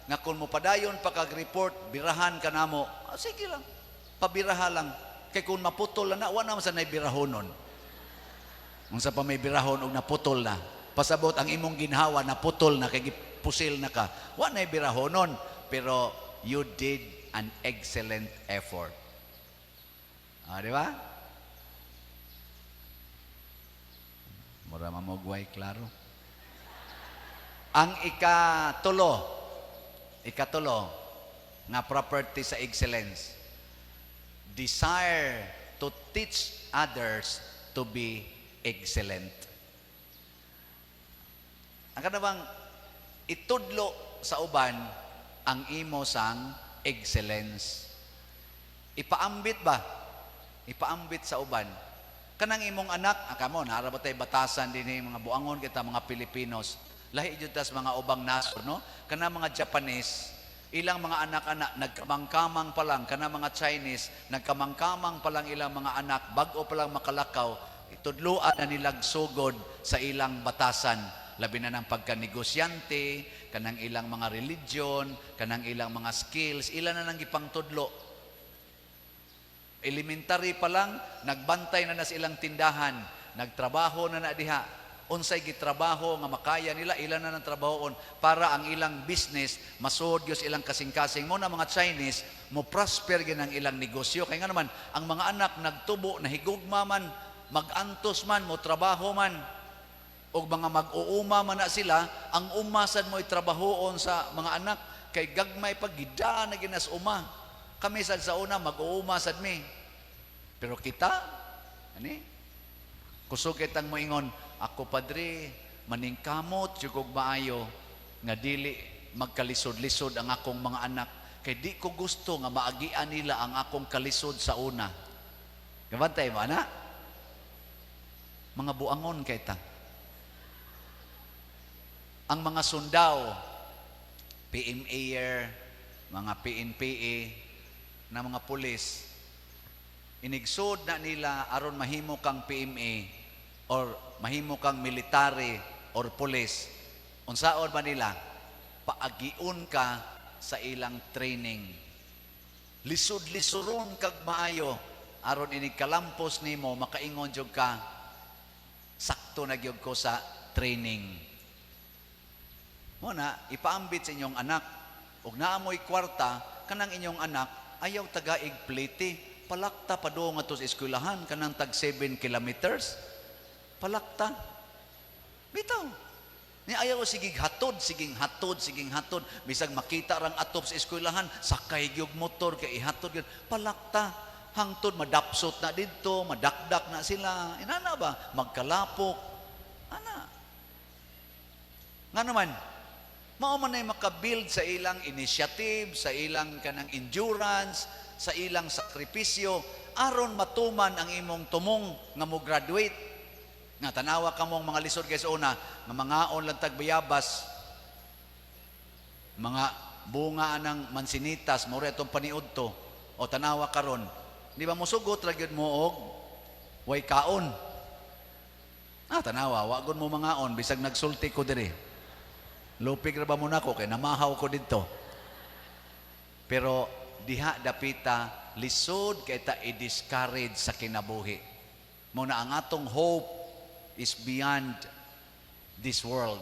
nga kung mopadayon pa kag report, birahan ka namo. Ah, sige lang, pabiraha lang, kay kung maputol na, wa na man sa nay birahonon. Unsa pa may birahon og naputol na? Pasabot ang imong ginhawa naputol na kay gipusil na ka, wa nay birahonon, pero you did an excellent effort. Ah, di ba? Mura mamugway klaro. Ang ikatulo nga property sa excellence, desire to teach others to be excellent. Ang kanabang itudlo sa uban ang imo sang excellence. Ipaambit ba? Ipaambit sa uban. Kanang imong anak, ah, kamo, naa ra ba tay batasan din mga buangon kita mga Pilipinos. Lahi jud tas mga ubang nasod, no? Kanang mga Japanese, ilang mga anak-anak nagkamangkamang pa lang, kanang mga Chinese, nagkamangkamang pa lang ilang mga anak, bag-o pa lang makalakaw, itudluan na nilag sugod sa ilang batasan, labi na ng pagkanegosyante, kanang ilang mga religion, kanang ilang mga skills, ilan na nang gipangtudlo. Elementary pa lang, nagbantay na na sa ilang tindahan, nagtrabaho na na diha. Unsay gitrabaho nga makaya nila, ilan na ng trabahoon para ang ilang business masuod gyud sa ilang kasing-kasing. Mo na mga Chinese, mo prosper gyud ang ilang negosyo. Kaya nga naman, ang mga anak nagtubo, nahigugma man, magantos man, mo trabaho man, og mga mag-uuma man na sila, ang uma sad mo'y trabahoon sa mga anak, kay gagmay pag gidaan na ginas uma. Kami sad sa una, mag-uuma sad mi. Pero kita, ani? Kusog kitang moingon, "Ako, padre, maningkamot jud kog maayo nga dili magkalisod-lisod ang akong mga anak kay di ko gusto nga maagian nila ang akong kalisod sa una." Gabantay mo, ana? Mga buangon kay ta. Ang mga sundao, PMA, mga PNPA, na mga pulis, inigsud na nila aron mahimo kang PMA or mahimo kang military or police. Unsaon ba nila? Paagiun ka sa ilang training. Lisod-lisuron kag maayo aron inig kalampos nimo makaingon jud ka, "Sakto na gyud ko sa training." Mo na ipaambit sa inyong anak, ug naa mo'y kwarta, kanang inyong anak ayaw tagaig plite, palakta padung ato sa eskwelahan, kanang tag 7 kilometers. Palakta. Bitaw. Ni ayaw sigig hatod, siging hatod, siging hatod. Bisag makita rang atop sa eskwelahan, sakay gyud motor kay ihatod gyud. Palakta. Hangtod madapsot na didto, madakdak na sila. Inana ba? Magkalapok. Ana. Nga naman, mao man ay makabuild sa ilang initiative, sa ilang kanang endurance, sa ilang sakripisyo, aron matuman ang imong tumong nga mo graduate. Nga tanawa kamong mga lisod kay sa una, nga mangaon lang tag bayabas, mga bunga anang mansinitas, mao atong paniudto, o tanawa karon. Di ba musugot ra gyud mo og way kaon? Ah, tanawa, wa gud mo mangaon bisag nagsulti ko diri. Lupig ra ba mo nako kay namahaw ko didto. Pero diha dapita lisod kay ta i-discourage sa kinabuhi. Mo na ang atong hope is beyond this world.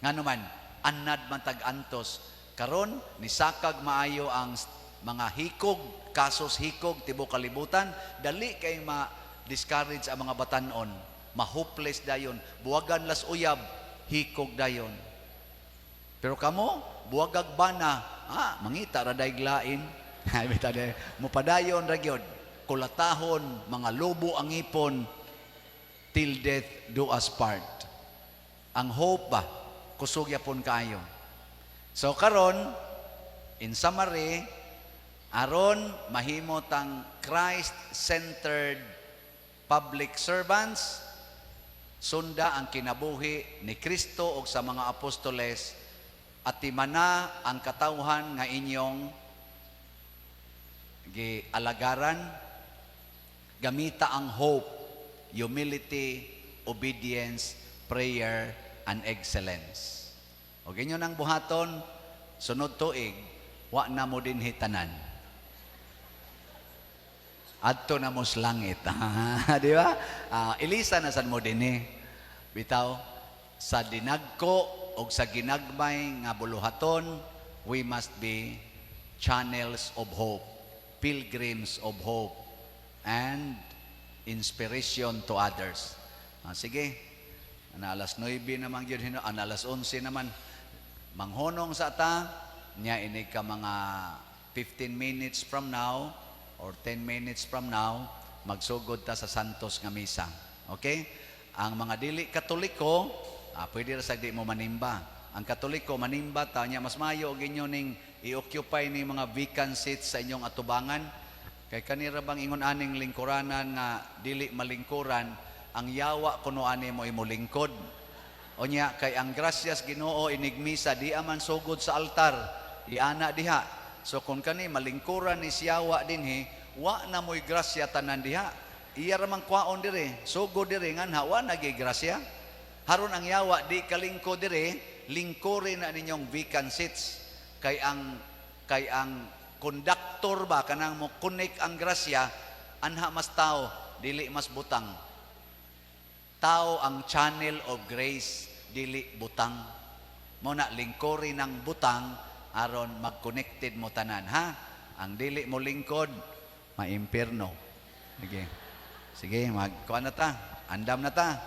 Ngano man, anad man tag-antos. Karon nisakag maayo ang mga hikog, kasos hikog tibok kalibutan, dali kay ma-discourage ang mga batanon, ma-hopeless dayon, buwagan las uyab, hikog dayon. Pero kamo, buwagag bana, ah, mangita ra dayg lain. Ay, bitaw day, mupadayon ra gyud. Kulatahon, mga lobo ang ipon, till death do us part. Ang hope ba, kusog yapon kaayo. So karon, in summary, aron mahimo tang Christ-centered public servants, sunda ang kinabuhi ni Kristo ug sa mga apostoles, atimana ang katawhan nga inyong gialagaran, gamita ang hope, humility, obedience, prayer, and excellence. O inyo nang buhaton, sunod tuig, wa na mo dinhi tanan. Adto na mo sa langit. Di ba? Ah, elisa na sad mo dinhi. Bitaw, sa dinagko o sa ginagmay nga buluhaton, we must be channels of hope, pilgrims of hope, and inspiration to others. Ah, sige, ana alas 9 naman gyud hino, ana alas 11 naman. Manghonong sa ta, nya inig ka mga 15 minutes from now or 10 minutes from now, magsugod ta sa Santos nga misa. Okay? Ang mga dili Katoliko, ah, pwede ra sa di mo manimba. Ang Katoliko manimba ta nya, mas maayo og inyo ning i-occupy ni mga vacant seats sa inyong atubangan. Kay kanira bang ingon aning lingkuranan nga dili malingkuran, ang yawa kuno ani mo imo lingkod. Onya kay ang grasyas Ginoo inigmisa di aman sugod sa altar, iana diha. So kung kani malingkuran ni siyawa dinhi, wa na mo'y grasya tanan diha. Iya ra man kwaon dire, sugod dire nganha wa na gyud grasya. Haron ang yawa di kalingko dire, lingkuri na ninyong vacant seats. Kay ang conductor ba, kanang mo connect ang grasya, anha mas tao, dili mas butang. Tao ang channel of grace, dili butang. Mo na lingkuri ng butang aron mag-connected mo tanan, ha? Ang dili mo lingkod, maimpirno. Sige. Sige, magkuan na ta. Andam na ta.